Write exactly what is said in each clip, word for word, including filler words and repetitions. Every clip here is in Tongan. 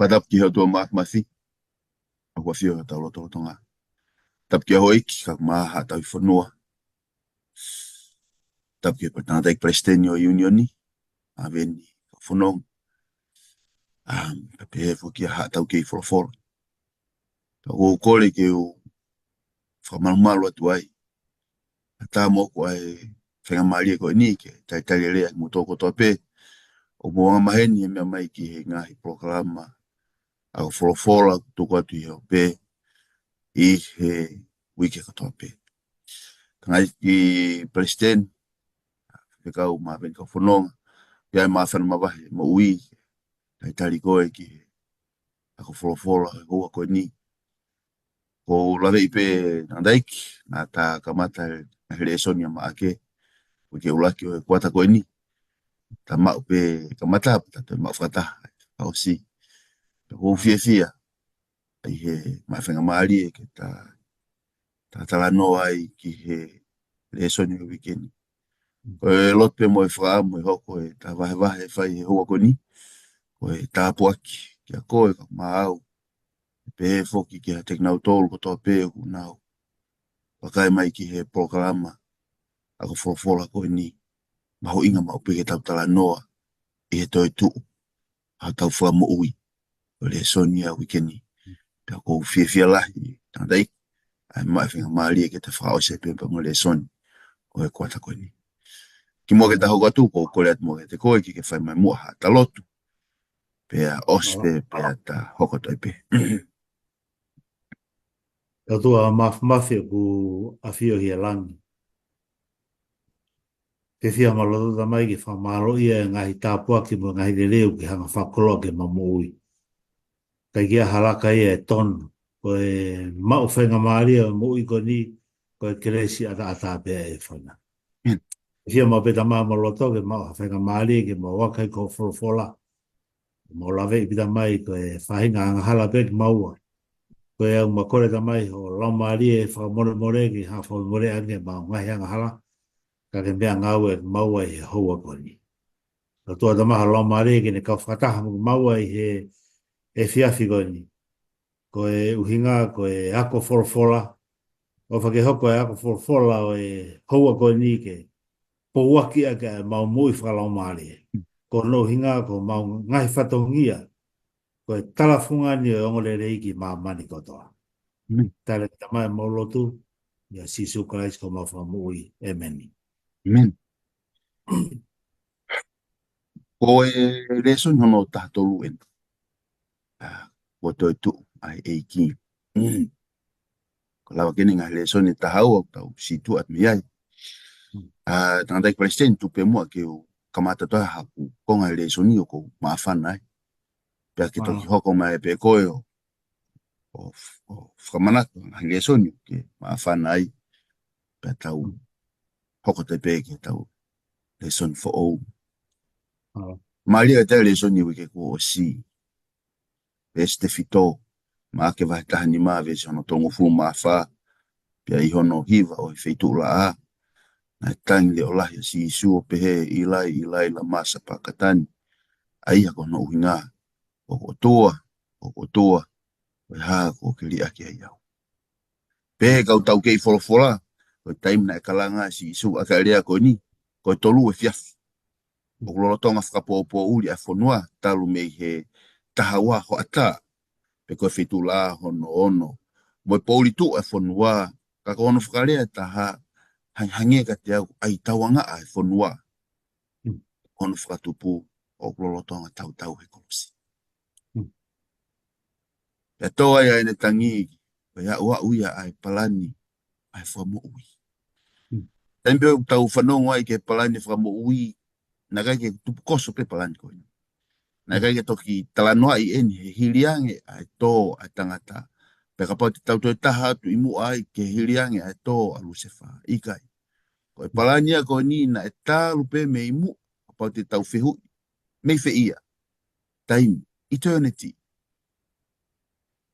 Fakatapu ki he ʻOtua Māfimafi, ʻa ia ʻoku ʻafio ʻi hotau lotolotonga. Tapu ki he houʻeiki, kae ʻumaʻā haʻa tauhi fonua. Tapu ki he Tangataʻeiki Palesiteni ʻo e ʻIunioni, ʻa Veni Kaufononga. ʻA, pea pehē foki ki he haʻa taukei folofola. Ka ʻoku ou kole ke u fakamalumalu atu ai ʻa e tā moʻoku ʻa e faingamālie ko eni ke talitali lelei ʻa kimoutolu kotoa pē ʻoku mou angamaheni he meʻa mai ki he ngaahi polokalama ako folofola ʻoku tuku atu ʻi he ope ʻi he uike kotoa pē. Tangataʻeiki Palesiteni, Faifekau mei Veni Kaufononga, pea ʻi ai e māfana mavahe moʻui, talitali koe ki he ako folofola he houa ko eni. ʻOku ou laveʻi pē Tangataʻeiki, naʻa ta kamata e ngaahi lēsoni ʻa Maʻake, uike ʻuluaki ʻo e kuata ko eni. Ta maʻu pē kamata, pea ta toe maʻu fakataha ʻa e fakaʻosi. Pea ʻoku ou fiefia ʻi he maʻu faingamālie ke ta, ta talanoa ai ki he lēsoni ʻo e uike ni. Ko e lotu pē mo e fakaʻamu ʻe hoko ʻeta vahevahe ʻe fai he houa ko eni, ko e tāpuaki kiate koe kae ʻumaʻā au, pehē foki ki he kinautolu kotoa pē ʻoku nau vakai mai ki he polokalama ako folofola ko eni. Mahuʻinga maʻu pē ke tau talanoa ʻi he toetuʻu ʻa hotau Fakamoʻui ʻo e lēsoni ʻa e uike ni. Pea ʻoku ou fiefia lahi, Tangataʻeiki, ʻa e maʻu faingamālie ke ta fakaʻosi pē pea mo e lēsoni ʻo e kuata ko eni. Kimuʻa ke ta hoko atu, ʻoku ou kole atu muʻa kiate koe ke ke fai mai muʻa haʻata lotu. Pea ʻosi pē, pea ta hoko atu ai pē. ʻOtua Māfimafi ʻoku ʻafio ʻi he langi. Fiefia mālō atu Tamai ke fakamālōʻia e ngaahi tāpuaki mo e ngaahi lelei ʻoku ke hanga fakakoloa ki heʻemau moʻui. ʻIkai ke ʻi ai ha laka ia ʻe tonu. Ko e maʻu faingamālie ʻo e moʻui ko eni, ko e kelesi ʻataʻatā pē ʻa e ʻOtua. ʻĒmeni. Fiefia maʻu pē Tamai homau loto ke maʻu ha faingamālie ke mau vakai ki hoʻo folofola. Mau laveʻi pē Tamai ko e faʻahinga angahala pē kimaua. Ko ia ʻoku mau kole Tamai ho Laumālie ʻe fakamolemole ke hanga ʻo fakamolemoleʻi ange ʻemau ngaahi angahala. Ka ke meʻangāue kimaua ʻi he houa ko eni. ʻOtua Tamai, ho Laumālie ke ne kau fakataha mo kimaua ʻi he efiafi ko eni. Ko e ʻuhinga, ko e ako folofola. ʻOfa ke hoko e ako folofola ʻo e houa ko eni ke pouaki ʻaki ʻemau moʻui fakalaumālie. Ko hono ʻuhinga, ko homau ngaahi fatongia ko e talafungani ʻo e ongoongolelei ki māmani kotoa. ʻĒmeni. Tali ʻe Tamai ʻemau lotu, ʻia Sīsū Kalaisi ko homau Fakamoʻui. ʻĒmeni. ʻĒmeni. Ko e lēsoni hono taha tolu eni. ʻA, ko e toetuʻu ʻa e ʻEiki. Mm. Ko e lava ke ne ngaahi lēsoni ʻe taha ua ʻoku tau situʻa atu mei ai. ʻA, Tangataʻeiki Palesiteni, tuku pē muʻa ke u kamata atu haku konga e lēsoni ʻoku ou māfana ai. Pea ke toki hoko mai pē koe ʻo, ʻo, ʻo fakamanatu ngaahi lēsoni ʻoku ke māfana ai. Pea tau hoko atu pē ki heʻetau lēsoni foʻou. Mālie ʻa e lēsoni uike kuo ʻosi. Veesi tefito, Maʻake vahe taha nima, veesi hono tolungofulu mā fā, pea ʻi hono hiva ʻo e feituʻulaʻā, naʻe tangi leʻo lahi ʻa Sīsū ʻo pehē, ʻĪlai, ʻĪlai, lama sapakatani? ʻA ia ko hono ʻuhinga, ʻOku ʻOtua, ʻOku ʻOtua, ko e hā kuo ke liʻaki ai au? Pehē ʻe he kau taukei folofola, ko e taimi naʻe kalanga ai ʻa Sīsū ʻaki ʻa e lea ko eni, ko e tolu efiafi ʻoku lolotonga fakapōpōʻuli ʻa e fonua, talu mei he taha ua hoʻatā, pea ko e feituʻulaʻā hono ono. Mo e poʻuli tuʻu ʻa e fonua, ka ko hono fakalea ʻe taha, hang-, hangē kiate au, ʻa e tauangaʻa ʻa e fonua. Mm. Hono fakatupu ʻoku lolotonga tautau he kolosi. Mm. Pea tō ai ʻa ʻene tangi, ko e aʻuaʻu ia ʻa e palani ʻa e Fakamoʻui. Mm. Taimi pē ʻoku tau fanongo ai ki he palani ʻa e Fakamoʻui, naʻe ʻikai ke tupukoso pē palani ko eni. Naʻe ʻikai ke toki talanoaʻi eni he hili ange ʻa e tō ʻa e tangata. Pea kapau te tau toe taha atu ʻi muʻa ai ki he hili ange ʻa e tō ʻa Lusefā. ʻIkai. Ko e palani ia ko eni naʻe talu pē mei muʻa, kapau te tau fehuʻi. Mei fē ia? Taimi, eternity.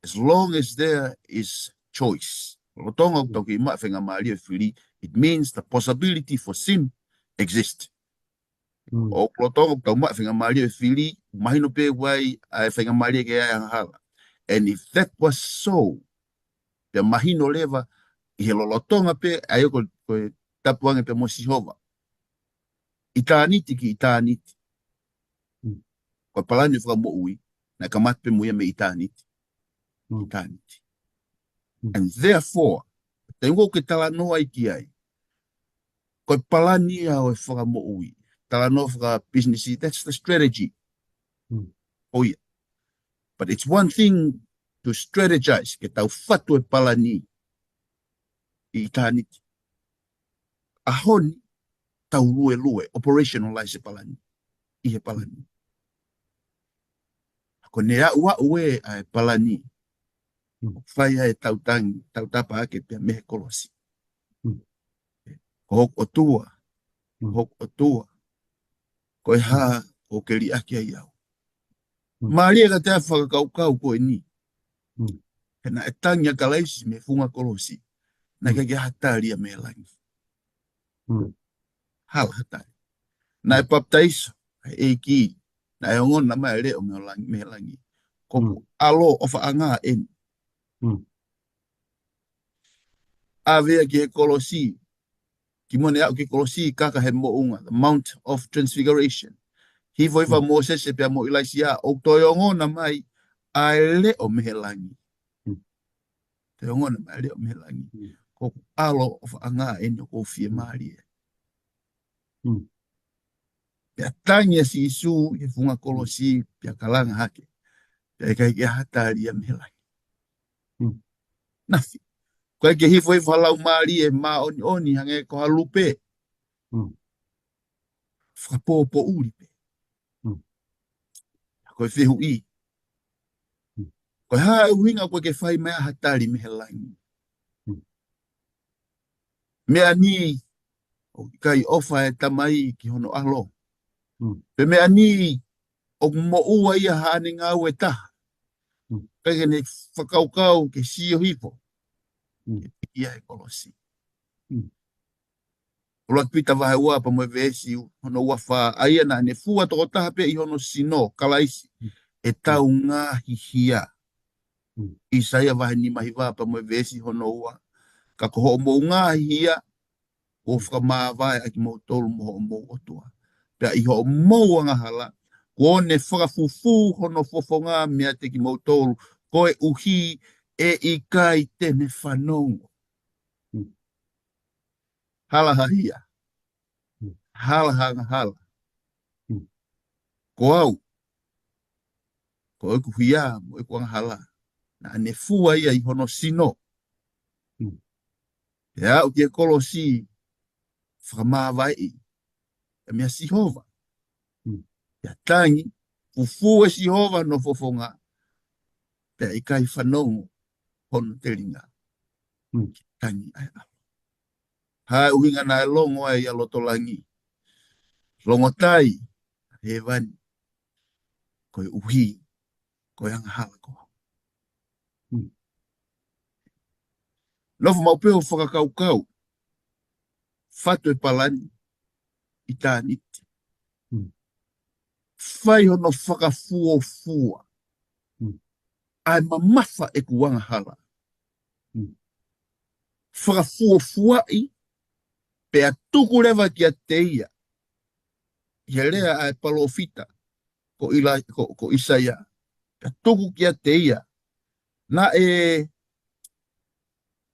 As long as there is choice. Lolotonga ʻoku tau kei maʻu faingamālie ʻo fili, it means the possibility for sin exists. ʻOku lolotonga ʻoku tau maʻu e faingamālie ʻo e fili, mahino pē ʻoku ʻi ai ʻa e faingamālie ke ʻi ai e angahala. And if that was so, pea mahino leva ʻi he lolotonga pē, ʻa ia ko, ko e tapu ange pē mo Sihova. ʻItāniti ki ʻitāniti. Ko e palani ʻo e fakamoʻui, naʻe kamata pē mo ia mei ʻitāniti. ʻItāniti. And therefore, taimi ʻoku ke talanoa ai ki ai, ko e palani ia ʻo e fakamoʻui. Talanoa fakapisinisi, that's the strategy. ʻO ia. But it's one thing to strategize, ke tau fatu e palani ʻi ʻitāniti. ʻAho ni, tau luelue, operationalize e palani. ʻI he palani. Ko ʻene aʻuaʻu ē ʻa e palani. Fai ai e tautangi, tautapa ake pea mei he kolosi. Ko hoku ʻOtua, ko hoku ʻOtua. Ko e hā ʻoku ke liʻaki ai au. Mālie ka te fakakaukau ko eni. He naʻe tangi ʻa Kalaisi mei he funga kolosi. Naʻe ʻikai ke ʻi ai ha tali ia mei langi. Hala ha tali. Naʻe papitaiso ʻa e ʻEiki. Naʻe ongona mai e leʻo mei langi, mei langi. Ko hoku ʻAlo ʻofaʻanga eni. ʻAve ia ki he kolosi. Kimuʻa ʻene aʻu ki he kolosi, kaka he moʻunga, the Mount of Transfiguration. Hifo hifo ʻa Mōsese pea mo ʻIlaisiā, ʻo toe ongona mai ʻa e leʻo mei langi. Toe ongona mai e leʻo mei langi. Ko hoku ʻAlo ʻofaʻanga eni ʻoku ou fiemālie. Pea tangi ʻa Sīsū ʻi he funga kolosi, pea kalanga hake. Pea ʻikai ke ʻi ai ha tali ia mei langi. Nafi. Ko e ke hifo hifo ha laumālie māʻoniʻoni hangē ko ha lupe. Fakapōpōʻuli pē. Ko e fehuʻi. Ko e hā e ʻuhinga ʻoku ʻikai ke fai mai ha tali mei langi. Meʻa ni ʻoku ʻikai ʻofa e Tamai ki hono ʻAlo. Pe meʻa ni ʻoku moʻua ia haʻane ngāue ʻe taha. ʻIkai ke ne fakakaukau ke sio hifo. Ke piki ia he kolosi. ʻUluaki Pita vahe ua pea mo e veesi hono ua fā, ʻa ia naʻa ne fua tokotaha pē ʻi hono sino, Kalaisi, ʻetau ngaahi hia. ʻAisea vahe nima hiva pea mo e veesi hono ua. Ka ko hoʻomou ngaahi hia, kuo fakamāvae ʻa kimoutolu mo hoʻomou ʻOtua. Pea ʻi hoʻomou angahala, kuo ne fakafufū hono fofonga meiate kimoutolu, koeʻuhi ʻe ʻikai te ne fanongo. Hala ha hia. Hala ha angahala. Ko au, ko ʻeku hia mo ʻeku angahala, naʻa ne fua ia ʻi hono sino. Pea aʻu ki he kolosi, fakamāvaeʻi ʻe meia Sihova. Pea tangi, fufū ʻe Sihova hono fofonga, pea ʻikai fanongo hono telinga. Tangi ʻa e ʻAlo. Hā e ʻuhinga naʻe longo ai ʻa loto langi. Longo tai, hēvani. Koeʻuhi ko e angahala ko au. Nofo maʻu pē ʻo fakakaukau. Fatu e palani ʻitāniti. Fai hono fakafuofua ʻa e mamafa ʻeku angahala. Fakafuofuaʻi pea tuku leva kiate ia. ʻI he lea ʻa e palōfita ko ʻIla-, ko, ko ʻAisea. Pea tuku kiate ia. Naʻe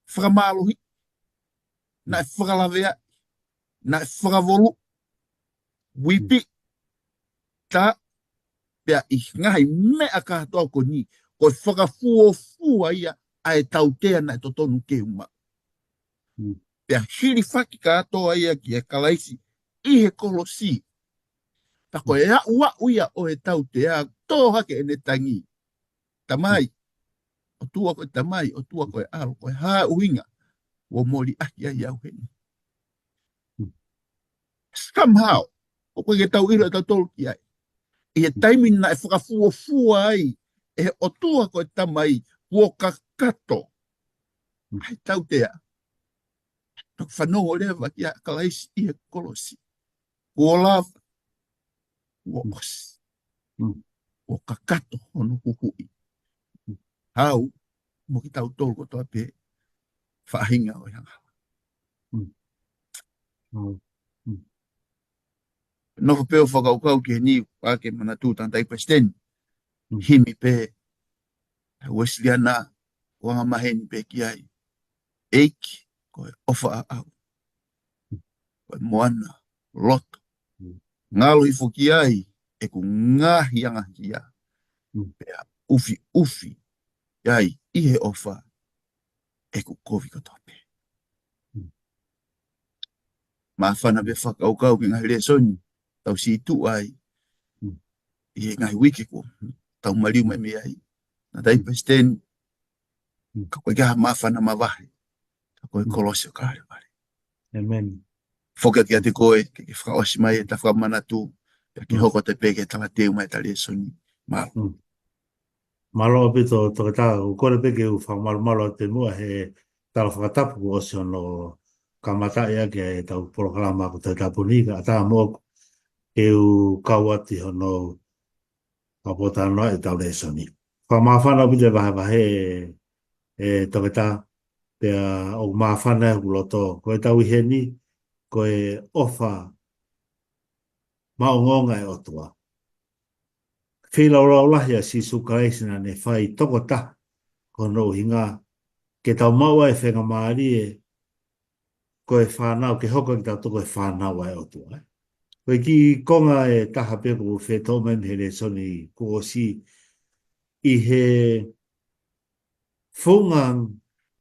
fakamālohi, naʻe fakalaveaʻi, naʻe fakavolu, uipi, tā, pea ʻi he ngaahi meʻa kātoa ko eni, ko e fakafuofua ia ʻa e tautea naʻe totonu ke u maʻu. Pea hilifaki kātoa ia kia Kalaisi ʻi he kolosi. Pea ko e aʻuaʻu ia ʻo e tautea, tō hake ʻene tangi. Tamai, ʻOtua ko e Tamai, ʻOtua ko e ʻAlo, ko e hā e ʻuhinga, kuo mou liʻaki ai au heni. Somehow, ʻoku ʻikai ke tau ʻilo ʻe tautolu ki ai. ʻI he taimi naʻe fakafuofua ai ʻe he ʻOtua ko e Tamai, kuo kakato ʻa e tautea. Toki fanongo leva kia Kalaisi ʻi he kolosi. Kuo lava kuo ʻosi. Kuo kakato hono huhuʻi. Hau, mo kitautolu kotoa pē, faʻahinga ʻo e angahala. Nofo pē ʻo fakakaukau ki heni, ʻa ke manatu tangataʻeiki palesiteni. Himi pē, ʻa e Uēsiliana, ʻoku angamaheni pē ki ai. ʻEiki, ko e ʻofa ʻaʻau. Ko e moana, loto. Ngalo hifo ki ai, ʻeku ngaahi angahia. Pea ʻufiʻufi, ai, ʻi he ʻofa, ʻeku kovi kotoa pē. Māfana pē fakakaukau ki he ngaahi lēsoni, tau sītuʻa ai, ʻi he ngaahi uike kuo tau maliu mai mei ai. Tangataʻeiki palesiteni, ka ko e ka māfana mavahe, ka ko e kolosi ʻo Kalevale. Foki atu kiate koe, ke ke fakaʻosi mai ʻeta fakamanatu, pea ke hoko atu pē ki he talateu mai ʻeta lēsoni. Mālō. Mālō ʻaupito, Toketā, ʻoku ou kole pē ke u fakamalumalu atu pē muʻa he tala fakatapu kuo ʻosi hono kamataʻi ʻaki ʻetau polokalama ko e Toketā Puni, kae ʻatā moʻoku ke u kau atu ʻi hono fakapōtalanoaʻi ʻetau lēsoni. Fakamāfana ʻaupito e vahevahe, ʻe Toketā, pea ʻoku māfana ʻi hoku loto. Ko ʻetau ʻi heni, ko e ʻofa maʻongoʻonga ʻa e ʻOtua. Feilaulau lahi ʻa Sīsū Kalaisi naʻa ne fai tokotaha, ko hono ʻuhinga ke tau maʻu ai e faingamālie, ko e fānau, ke hoko kitautolu ko e fānau ʻa e ʻOtua, ē. Ko e kiʻi konga ʻe taha pē ʻoku fetoʻo mai mei he lēsoni kuo ʻosi, ʻi he founga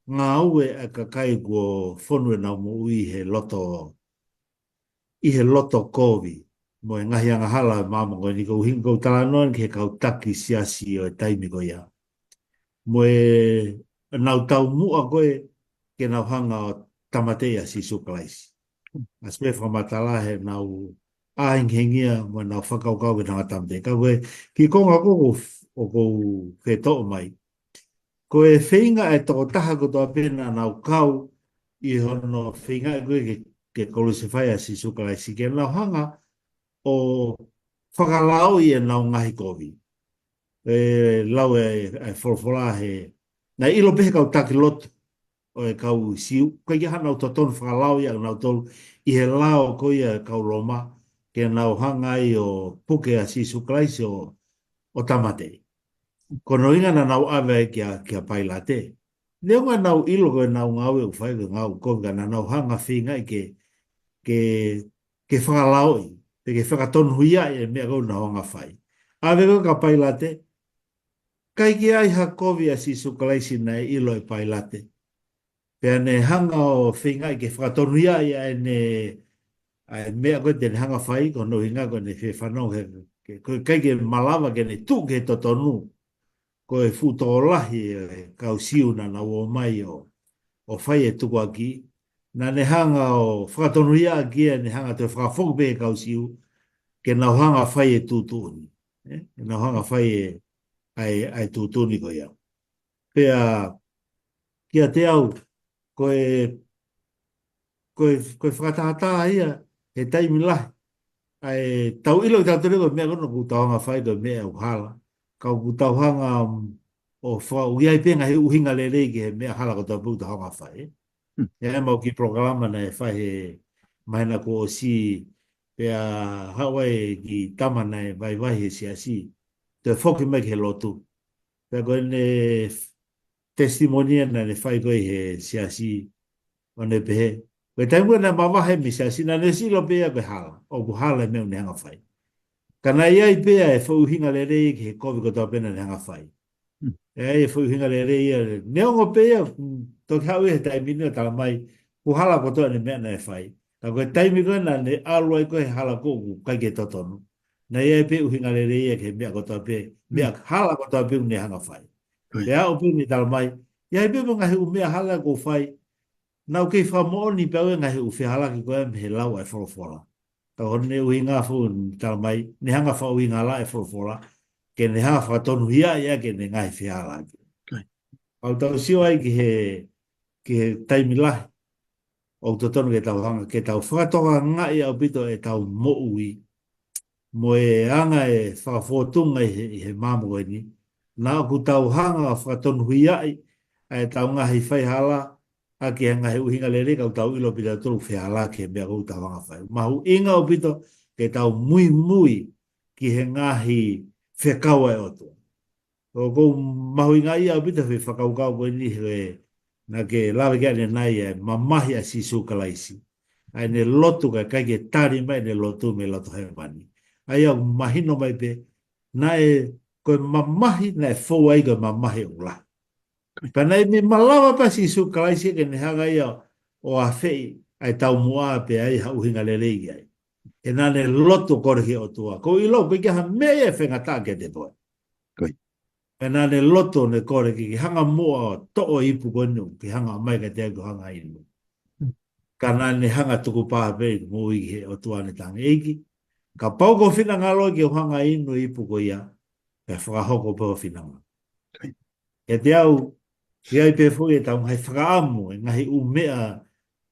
ngāue ʻa e kakai kuo fonu ʻenau moʻui ʻi he loto, ʻi he loto kovi, mo e ngaahi angahala ʻo e māmani ko eni, ko e ʻuhinga ʻoku ou talanoa ki he kau taki siasi ʻo e taimi ko ia. Mo ʻenau taumuʻa ko ē ke nau hanga ʻo tāmateʻi ʻa Sīsū Kalaisi. ʻAsi pē fakamatala heʻenau ʻā hengihengia mo ʻenau fakakaukau ke nau hanga ʻo tāmateʻi. Ka ko e kiʻi konga ko ē ʻoku, ʻoku fetoʻo mai, ko e feinga ʻa e tokotaha kotoa pē naʻa nau kau ʻi hono feinga ko ē ke, ke kolusefai ʻa Sīsū Kalaisi, ke nau hanga ʻo fakalaoʻi ʻenau ngaahi kovi. ʻE lau ʻe, ʻe folofola he, naʻe ʻilo pē he kau taki lotu ʻo e kau Siu, ʻoku ʻikai ke ʻi ai haʻanau totonu fakalaoʻi ʻa nautolu ʻi he lao ko ia ʻa e kau Loma, ke nau hanga ai ʻo puke ʻa Sīsū Kalaisi ʻo, ʻo tāmateʻi. Ko hono ʻuhinga naʻa nau ʻave ai kia, kia Pailate. Neongo naʻa nau ʻilo ko ʻenau ngāue ʻoku fai ko e ngāue kovi, ka naʻa nau hanga feingaʻi ke, ke, ke fakalaoʻi, pe ke fakatonuhiaʻi e meʻa ko ē naʻa nau hanga fai. ʻAve ko ē kia Pailate, ʻikai ke ʻi ai ha kovi ʻa Sīsū Kalaisi naʻe ʻilo ʻe Pailate. Pea ne hanga ʻo feingaʻi ke fakatonuhiaʻi ʻa ʻene, ʻa e meʻa ko ē te ne hanga fai, ko hono ʻuhinga ko ʻene fie fanongo he, ke, ko e ʻikai ke malava ke ne tuʻu ki he totonu. Ko e fuʻu tokolahi e kau Siu naʻa nau ō mai ʻo, ʻo fai e tukuakiʻi. Naʻa ne hanga ʻo fakatonuhiaʻi ia, ne hanga toe fakafoki pē he kau Siu, ke nau hanga fai e tuʻutuʻuni. Ē? Ke nau hanga fai e, ʻa e, ʻa e tuʻutuʻuni ko ia. Pea, kiate au, ko e, ko e, ko e fakatātā ia, he taimi lahi. ʻA e, tau ʻilo kitautolu ko e meʻa ko ena ʻoku tau hanga fai ko e meʻa ʻoku hala. Ka ʻoku tau hanga, mm, ʻo fakaʻuhi ai pē ngaahi ʻuhinga lelei ki he meʻa hala kotoa pē ʻoku tau hanga fai. He ʻemau kiʻi polokalama naʻe fai he māhina kuo ʻosi, pea haʻu ai e kiʻi tama naʻe vaivai he siasi. Toe foki mai ki he lotu. Pea ko ʻene testimony naʻa ne fai ko ē he siasi, ʻo ne pehē, ko e taimi ko ē naʻe mavahe mei he siasi naʻa ne ʻosi ʻilo pē ia ko e hala, ʻoku hala e meʻa ʻoku ne hanga fai. Ka naʻe ʻi ai pē ia e foʻi ʻuhinga lelei ki he kovi kotoa pē naʻa ne hanga fai. ʻE ʻi ai e foʻi ʻuhinga lelei ia, neongo pē ia, mm, toki haʻu ia he taimi ni ʻo tala mai, ʻoku hala kotoa ʻene meʻa naʻe fai. Ka ko e taimi ko ē naʻa ne ʻalu ai ko ē he hala ko ē ʻoku ʻikai ke totonu. Naʻe ʻi ai pē ʻuhinga lelei ia ki he meʻa kotoa pē, meʻa hala kotoa pē ʻoku ne hanga fai. Pea ʻoku pē ne tala mai, ʻi ai pē mo e ngaahi ʻū meʻa hala ʻoku ou fai, naʻa ku kei fakamoʻoni pē au e ngaahi ʻū fehālaaki ko ē mei he lau ʻa e folofola. Ka ko hono ʻuhinga foʻou ne tala mai, ne hanga fakaʻuhinga hala e folofola, ke ne hanga fakatonuhiaʻi ʻaki ʻene ngaahi fehālaaki. ʻOku tau sio ai ki he, ki he taimi lahi, ʻoku totonu ke tau hanga, ke tau fakatokangaʻi ʻaupito ʻetau moʻui. mo e anga e fakafōtunga ʻi he, ʻi he maama ko eni. Naʻa ʻoku tau hanga fakatonuhiaʻi ʻa e tau ngaahi faihala, ʻa ki he ngaahi ʻuhinga lelei ka ʻoku tau ʻilo pē ʻe tautolu fehālaaki he meʻa ʻoku tau hanga fai. Mahuʻinga ʻaupito ke tau muimui ki he ngaahi fekau ʻa e ʻOtua. ʻOku ou mahuʻingaʻia ʻaupito he fakakaukau ko eni he naʻa ke lave ki ai ʻanenai ʻa e mamahi ʻa Sīsū Kalaisi. ʻA ʻene lotu ka ʻikai ke tali mai ʻene lotu mei loto hēvani. ʻA ia ʻoku mahino mai pē, naʻe ko e mamahi, naʻe fou ai ko e mamahi ʻoku lahi. Pea naʻe mei malava pē ʻa Sīsū Kalaisi ke ne hanga ia ʻo ʻafeʻi ʻa e taumuʻa pea ʻi ai ha ʻuhinga lelei ki ai. He naʻa ne lotu kole ki he ʻOtua. ʻOku ou ʻilo, ʻoku ʻikai ha meʻa ia ʻe faingataʻa kiate koe. Ko ia. Pea naʻa ne lotu ʻo ne kole ke ke hanga muʻa ʻo toʻo e ipu ko eni, ke hanga mai kiate au ke u hanga inu. Ka naʻa ne hanga tukupā pē ʻene moʻui ki he ʻOtua ʻene tangi ʻEiki. Kapau ko ho finangalo ke u hanga inu e ipu ko ia, pea fakahoko pē ho finangalo. Kiate au, ʻoku ʻi ai pē foki ʻetau ngaahi fakaʻamu, e ngaahi ʻū meʻa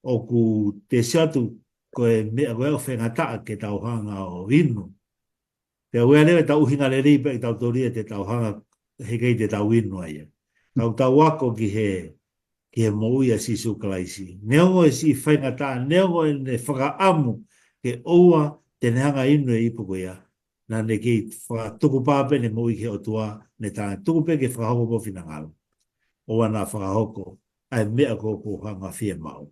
ʻoku te sio atu ko e meʻa ko ē ʻoku faingataʻa ke tau hanga ʻo inu. Pea ʻoku ʻi ai leva ʻetau ʻuhinga lelei pē ʻi tautolu ia te tau hanga heʻikai te tau inu ai. Tau tau ako ki he, ki he moʻui ʻa Sīsū Kalaisi. Neongo e siʻi faingataʻa, neongo ʻene fakaʻamu ke ʻoua te ne hanga inu e ipu ko ia. Naʻa ne kei fakatukupā pē ʻene moʻui ki he ʻOtua, ne tangi tuku pē ke fakahoko pē ho finangalo. ʻOua naʻa fakahoko ʻa e meʻa ko ē ʻoku ou hanga fiemaʻu.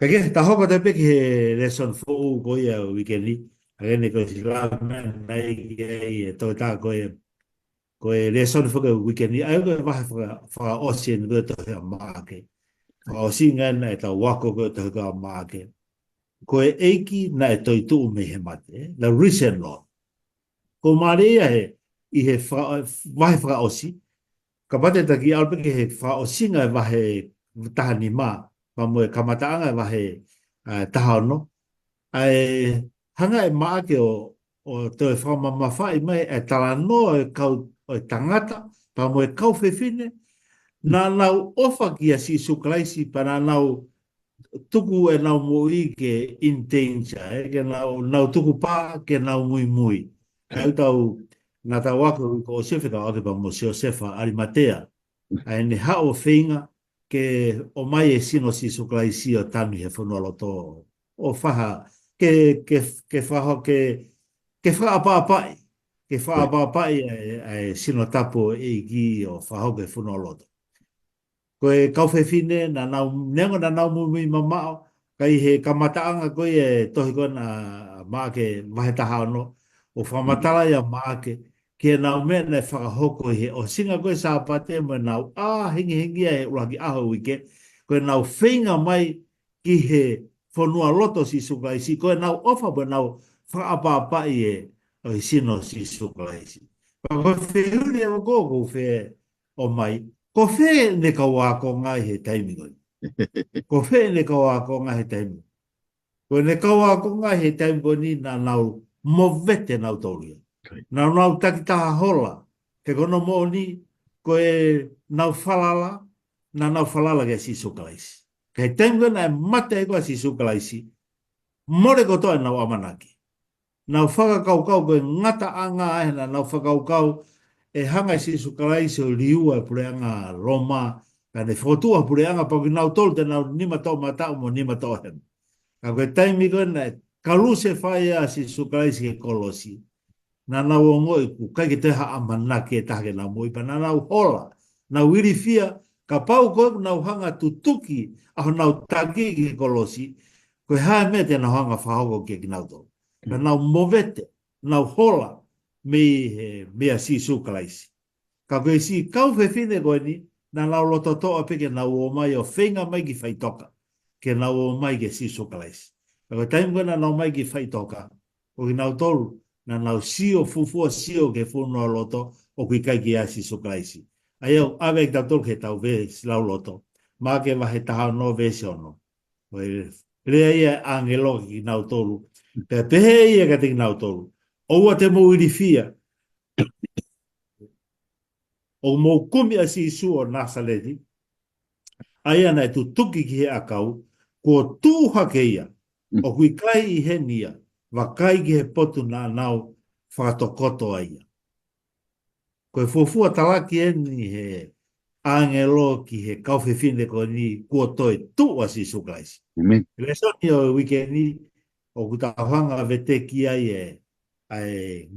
Ka ke ta hoko atu pē ki he lēsoni foʻou ko ia ʻo e uike ni, ʻa ē ne ko e sila mea nai ke ai e tō tā ko e, ko e lēsoni foʻou ko e uike ni, ʻa ia ko e vahe faka-, fakaʻosi eni ko e tohi ʻa Maʻake. Fakaʻosinga ena ʻetau ako ko e tohi ko ē ʻa Maʻake. Ko e ʻEiki naʻe toetuʻu mei he mate, the risen Lord. ʻOku mālie ia he, ʻi he faka-, vahe fakaʻosi, kapau te ta kiʻi ʻalu pē ki he fakaʻosinga e vahe taha nima, pea mo e kamataʻanga e vahe, ʻa, taha ono. ʻA e hanga ʻe Maʻake ʻo, ʻo toe fakamamafaʻi mai e talanoa ʻo e kau, ʻo e tangata, pea mo e kau fefine, naʻa nau ʻofa kia Sīsū Kalaisi, pea naʻa nau tuku ʻenau moʻui ke in danger, ē, ke nau, nau tukupā, ke nau muimui. ʻA ia ʻoku tau, naʻa tau ako ko Siosefa, tau ako pē mo Siosefa ʻAlimatea. ʻA ʻene haʻu ʻo feinga ke ʻomai e sino ʻo Sīsū Kalaisi ʻo tanu he fonualoto. ʻO faha, ke, ke, ke faha, ke, ke fakaʻapaʻapaʻi. Ke fakaʻapaʻapaʻi ʻa e, ʻa e sino tapu ʻo e ʻEiki ʻo fakahoko he fonualoto. Ko e kau fefine, naʻa nau, neongo naʻa nau muimui mamaʻo, ka ʻi he kamataʻanga ko ia e tohi ko ena ʻa Maʻake vahe taha ono, ʻo fakamatala ia ʻa Maʻake, ki heʻenau meʻa naʻe fakahoko ʻi he ʻosinga ko ē Sāpate mo ʻenau ʻā hengihengia he ʻuluaki ʻaho ʻo e uike, ko ʻenau feinga mai ki he fonualoto ʻo Sīsū Kalaisi, ko ʻenau ʻofa mo ʻenau fakaʻapaʻapaʻi e, ʻo e sino ʻo Sīsū Kalaisi. Pea ko e fehuʻi ʻe au ko ē ʻoku ou fie ʻomai, ko fē ʻene kau ākonga ʻi he taimi ko eni? Ko fē ʻene kau ākonga he taimi? Ko ʻene kau ākonga he taimi ko eni naʻa nau movete nautolu ia. Naʻa nau takitaha hola, he ko hono moʻoni, ko ʻenau falala, naʻa nau falala kia Sīsū Kalaisi. Ka he taimi ko ē naʻe mate ai ko ē ʻa Sīsū Kalaisi, mole kotoa ʻenau ʻamanaki. Nau fakakaukau ko e ngataʻanga ʻa ē naʻa nau fakakaukau ʻe hanga ʻe Sīsū Kalaisi ʻo liua e puleʻanga Loma, ka ne fokotuʻu ha puleʻanga pea ko kinautolu te nau nima toʻomataʻu mo nima toʻohema. Ka ko e taimi ko ē naʻe kalusefai ai ʻa Sīsū Kalaisi ki he kolosi, naʻa nau ongoʻi ʻoku ʻikai ke toe ha ʻamanaki ʻe taha ke nau moʻui pea naʻa nau hola, nau ilifia, kapau ko ē ʻoku nau hanga ʻo tutuki ʻa honau taki ki he kolosi, ko e hā e meʻa te nau hanga ʻo fakahoko kia kinautolu. Ka nau movete, nau hola mei he, meia Sīsū Kalaisi. Ka ko e siʻi kau fefine ko eni, naʻa nau loto toʻa pē ke nau ō mai ʻo feinga mai ke faʻitoka, ke nau ō mai kia Sīsū Kalaisi. Ka ko e taimi ko ē naʻa nau ō mai ke faʻitoka, ʻo kinautolu, naʻa nau sio, fuofua sio ki he fonualoto ʻoku ʻikai ke ʻi ai ʻa Sīsū Kalaisi. ʻA ia ʻoku ʻave kitautolu ki heʻetau veesi lauloto. Maʻake vahe taha ono veesi ono. Ko e lea ia ʻa e ʻāngelo kiate kinautolu. Pea pehē ia kiate kinautolu, ʻoua te mou ilifia. ʻOku mou kumi ʻa Sīsū ʻo Nāsaleti, ʻa ia naʻe tutuki ki he ʻakau, kuo tuʻu hake ia, ʻoku ʻikai ʻi heni ia. vakai ki he potu naʻa nau fakatokoto ai ia. Ko e fuofua talaki eni he ʻāngelo ki he kau fefine ko eni kuo toe tuʻu ʻa Sīsū Kalaisi. ʻĒmeni. Lēsoni ʻo e uike ni, ʻoku tau hanga ʻo veteki ai e, ʻa e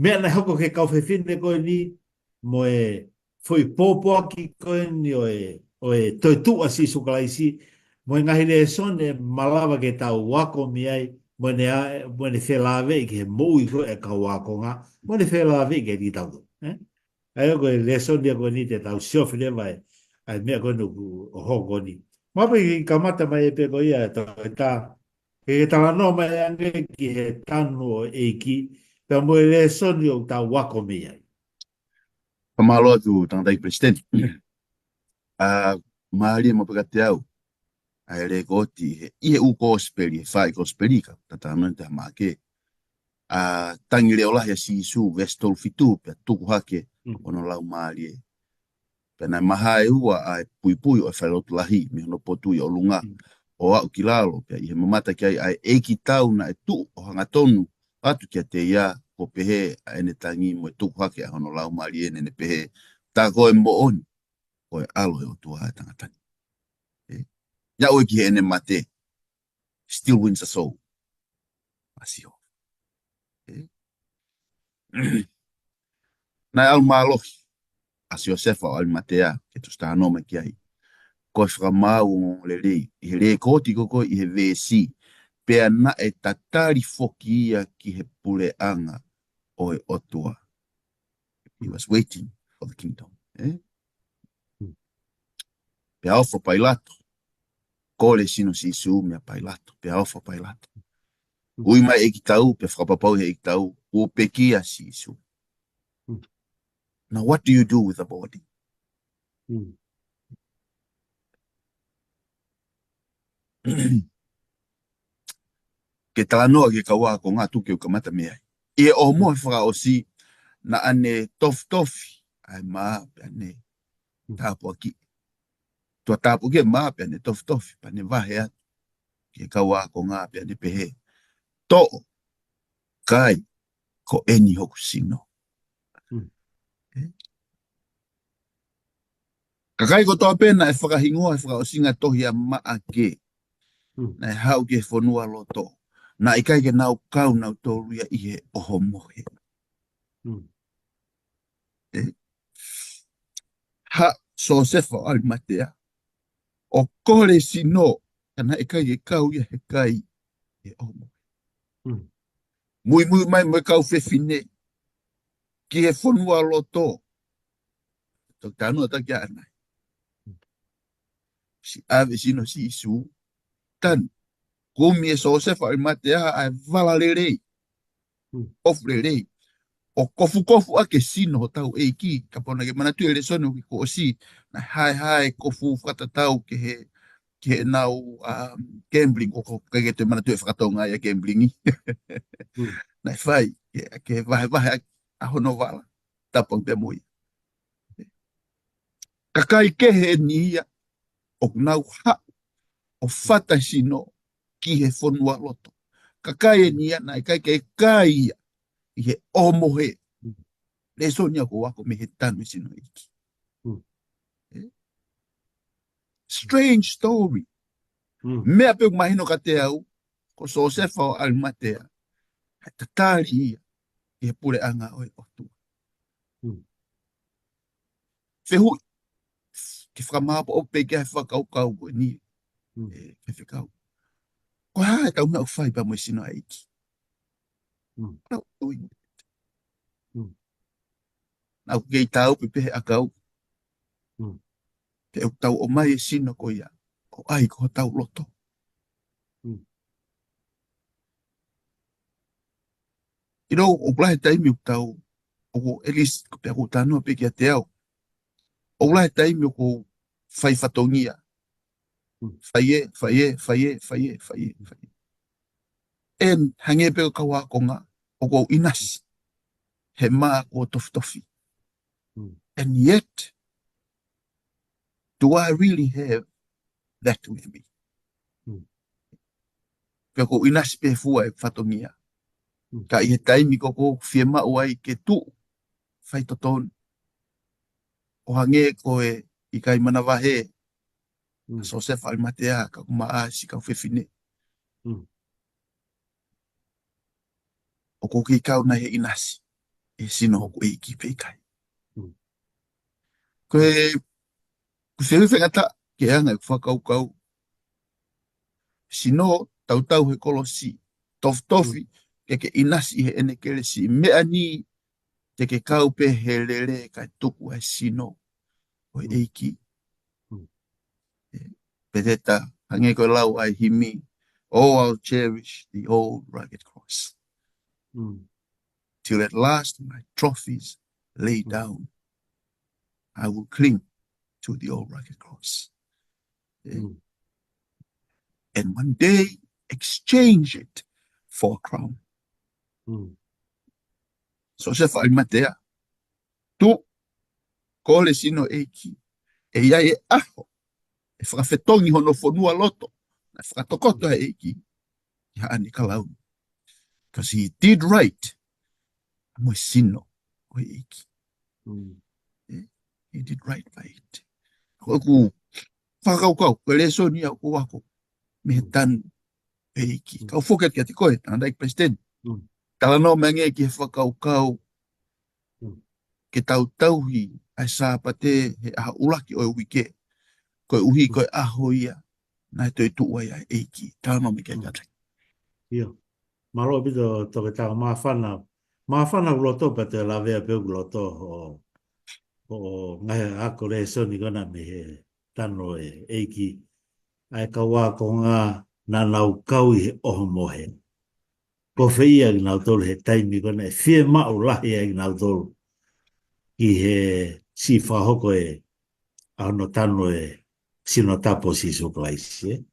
meʻa naʻe hoko ki he kau fefine ko eni, mo e foʻi pōpoaki ko eni ʻo e, ʻo e toe tuʻu ʻa Sīsū Kalaisi, mo e ngaahi lēsoni ʻe malava ke tau ako mei ai, mo ʻene ʻa-, mo ʻene felāveʻi ki he moʻui ko ē ʻa e kau ākonga, mo ʻene felāveʻi kiate kitautolu. Ē? ʻA ia ko e lēsoni ia ko eni te tau siofi leva e, ʻa e meʻa ko eni ʻoku hoko ni. Mahalo pē ke kamata mai ʻe pē ko ia ʻe tau ʻe tā, ke ke talanoa mai ange ki he tanu ʻo e ʻEiki, pea mo e lēsoni ʻoku tau ako mei ai. Fakamālō atu tangataʻeiki Palesiteni. ʻA, mālie maʻu pē kiate au ʻa e lēkooti ʻi he, ʻi he ʻū kosipeli, he fā ʻi kosipeli ka, tatano te ha Maʻake. ʻA, tangi leʻo lahi ʻa Sīsū, veesi tolu fitu, pea tuku hake Mm. hono laumālie. Pea naʻe mahae ua ʻa e puipui ʻo e falelotu lahi, mei hono potu ʻi ʻolunga, Mm. ʻo aʻu ki lalo, pea ʻi he mamata ki ai ʻa e ʻEiki tau naʻe tuʻu ʻo hangatonu atu kiate ia, kuo pehē ʻa ʻene tangi mo e tuku hake ʻa hono laumālie, naʻa ne pehē, tā ko e moʻoni, ko e ʻAlo ʻo e ʻOtua ʻa e tangata ni. Ē? Ia ʻoku ʻikai ke ne mate, still wins us all. ʻA Sihova. Ē? Naʻe ʻalu mālohi ʻa Siosefa ʻo ʻAlimatea ke tuʻu talanoa mai ki ai. Ko e fakamaau ongoongolelei, ʻi he lēkooti ko ē ʻi he veesi, pea naʻe tatali foki ia ki he puleʻanga ʻo e ʻOtua. He was waiting for the kingdom. Ē? Mm. Pea ofo Pailato. Kole sino Sīsū meia Pailato. Pea ofo Pailato. Mm. Ui mai ʻEiki tau, pea fakapapauʻi he ʻEiki tau, kuo pekia Sīsū. Mm. Now what do you do with the body? Mm. Ke talanoa ki he kau ākonga tuku ke u kamata mei ai. ʻI he ʻohomohe fakaʻosi, naʻa ne tofitofi ʻa e mā pea ne tāpuakiʻi. Tuʻa tāpuakiʻi e mā pea ne tofitofi, pea ne vahe atu ki he kau ākonga pea ne pehē, toʻo, kai, ko eni hoku sino. Mm. Ē? Kakai kotoa pē naʻe fakahingoa he fakaʻosinga tohi ʻa Maʻake. Mm. Naʻe haʻu ki he fonualoto. Naʻe ʻikai ke nau kau nautolu ia ʻi he ʻohomohe. Mm. Ē? Haʻu Siosefa ʻo ʻAlimatea ʻo kole sino, ka naʻe ʻikai ke kau ia he kai ʻi he ʻohomohe. Mm. Muimui mai mo e kau fefine ki he fonualoto. Toki talanoa atu ki ai ʻanai. Siʻi ʻave sino Sīsū, tanu. Kumi ʻe Siosefa ʻo ʻAlimatea ʻa e vala lelei. Mm. ʻOfa lelei. ʻO kofukofu ʻaki e sino hotau ʻEiki, kapau naʻa ke manatuʻi e lēsoni ʻo e uike kuo ʻosi, naʻe haehae e kofu fakatatau ki he, ki heʻenau, um, gambling, ʻoku ʻikai ke toe manatuʻi e faka-Tonga ia gambling. Mm. Naʻe fai, ke, ke vahevahe ʻaki ʻa hono vala, tapu ange pea mo ia. Kakai kehe eni ia, ʻoku nau haʻu ʻo fata sino ki he fonualoto. Kakai eni ia, naʻe ʻikai ke kai ia ʻi he ʻohomohe. Lēsoni ia ʻoku ako mei he tanu e sino ʻEiki. Mm. Ē? Strange story. Mm. Meʻa pē ʻoku mahino kiate au, ko Siosefa ʻo ʻAlimatea, ʻa e tatali ia ki he puleʻanga ʻo e ʻOtua. Mm. Fehuʻi, ke fakamāʻopoʻopo pē ki he fakakaukau ko eni. Mm. Ē, ke fekau. Ko e hā ʻetau meʻa ʻoku fai pea mo e sino ʻa e ʻEiki? Mm. What are we doing with it? Mm. Naʻa ʻoku kei taau pē pehē ʻakau. Mm. Ke ʻoku tau ʻomai e sino ko ia ʻo ʻai ki hotau loto. Mm. You know, ʻoku lahi e taimi ʻoku tau, ʻoku at least, pea ʻoku ou talanoa pē kiate au. ʻOku lahi e taimi ʻoku ou fai fatongia. Mm. Fai ē, fai ē, fai ē, fai ē, fai ē, fai ē. And hangē pē ko e kau ākonga, ʻoku ou ʻinasi he mā kuo tofitofi. Mm. And yet, do I really have that with me? Mm. Pea ʻoku ou ʻinasi pē fua ʻeku fatongia. Mm. Ka ʻi he taimi ko ē ʻoku ou fiemaʻu ai ke tuʻu faitotonu, ʻo hangē ko e ʻikai manavahē, Mm. Siosefa ʻAlimatea, ka ʻoku maʻa siʻi kau fefine. Mm. ʻOku ou kei kau nai he ʻinasi he sino hoku ʻEiki pe ʻikai? Mm. Ko e, ʻoku ou fie faingataʻa ke anga ʻeku fakakaukau. Sino, tautau he kolosi, tofitofi, Mm. ke ke ʻinasi ʻi heʻene kelesi, meʻa ni te ke kau pē he lele kae tuku ʻa e sino ʻo e Mm. ʻEiki. Mm. ʻE, pehē ʻe he hangē ko e lau ʻa e himi, "Oh, I'll cherish the old rugged cross. Mm. Till at last my trophies lay Mm. down. I will cling to the old rugged cross." ʻE, Mm. "And one day exchange it for a crown." Mm. Siosefa ʻAlimatea, tuʻu, kole sino ʻEiki. ʻE ʻi ai e ʻaho ʻe fakafetongi hono fonualoto, naʻe fakatokoto ʻe he ʻEiki ki haʻane kalauni. 'Cause he did right mo e sino ʻo e ʻEiki. Mm. ʻE, he did right by it. Ko ʻeku fakakaukau, ko e lēsoni ia ʻoku ou ako mei he Mm. tanu ʻEiki. Mm. Kau foki atu kiate koe, Tangataʻeiki Palesiteni. Mm. Talanoa mai angē ki he fakakaukau Mm. ke tau tauhi ʻa e Sāpate he ʻaho ʻuluaki ʻo e uike. Koeʻuhi Mm. ko e ʻaho ia naʻe toetuʻu ai ʻa e ʻEiki. Talanoa mai ki ai Mm. kātaki. ʻIo. Mālō ʻaupito Toketā, māfana. Māfana ʻeku loto pea toe lavea pē ʻeku loto ʻo, ʻo ngaahi ako lēsoni ko ena mei he tanu ʻo e ʻEiki. ʻA e kau ākonga naʻa nau kau ʻi he ʻohomohe. Ko fē ia kinautolu he taimi ko ena ʻe fiemaʻu lahi ai kinautolu ki he siʻi fakahoko ʻa hono tanu e sino tapu ʻo Sīsū Kalaisi, ē?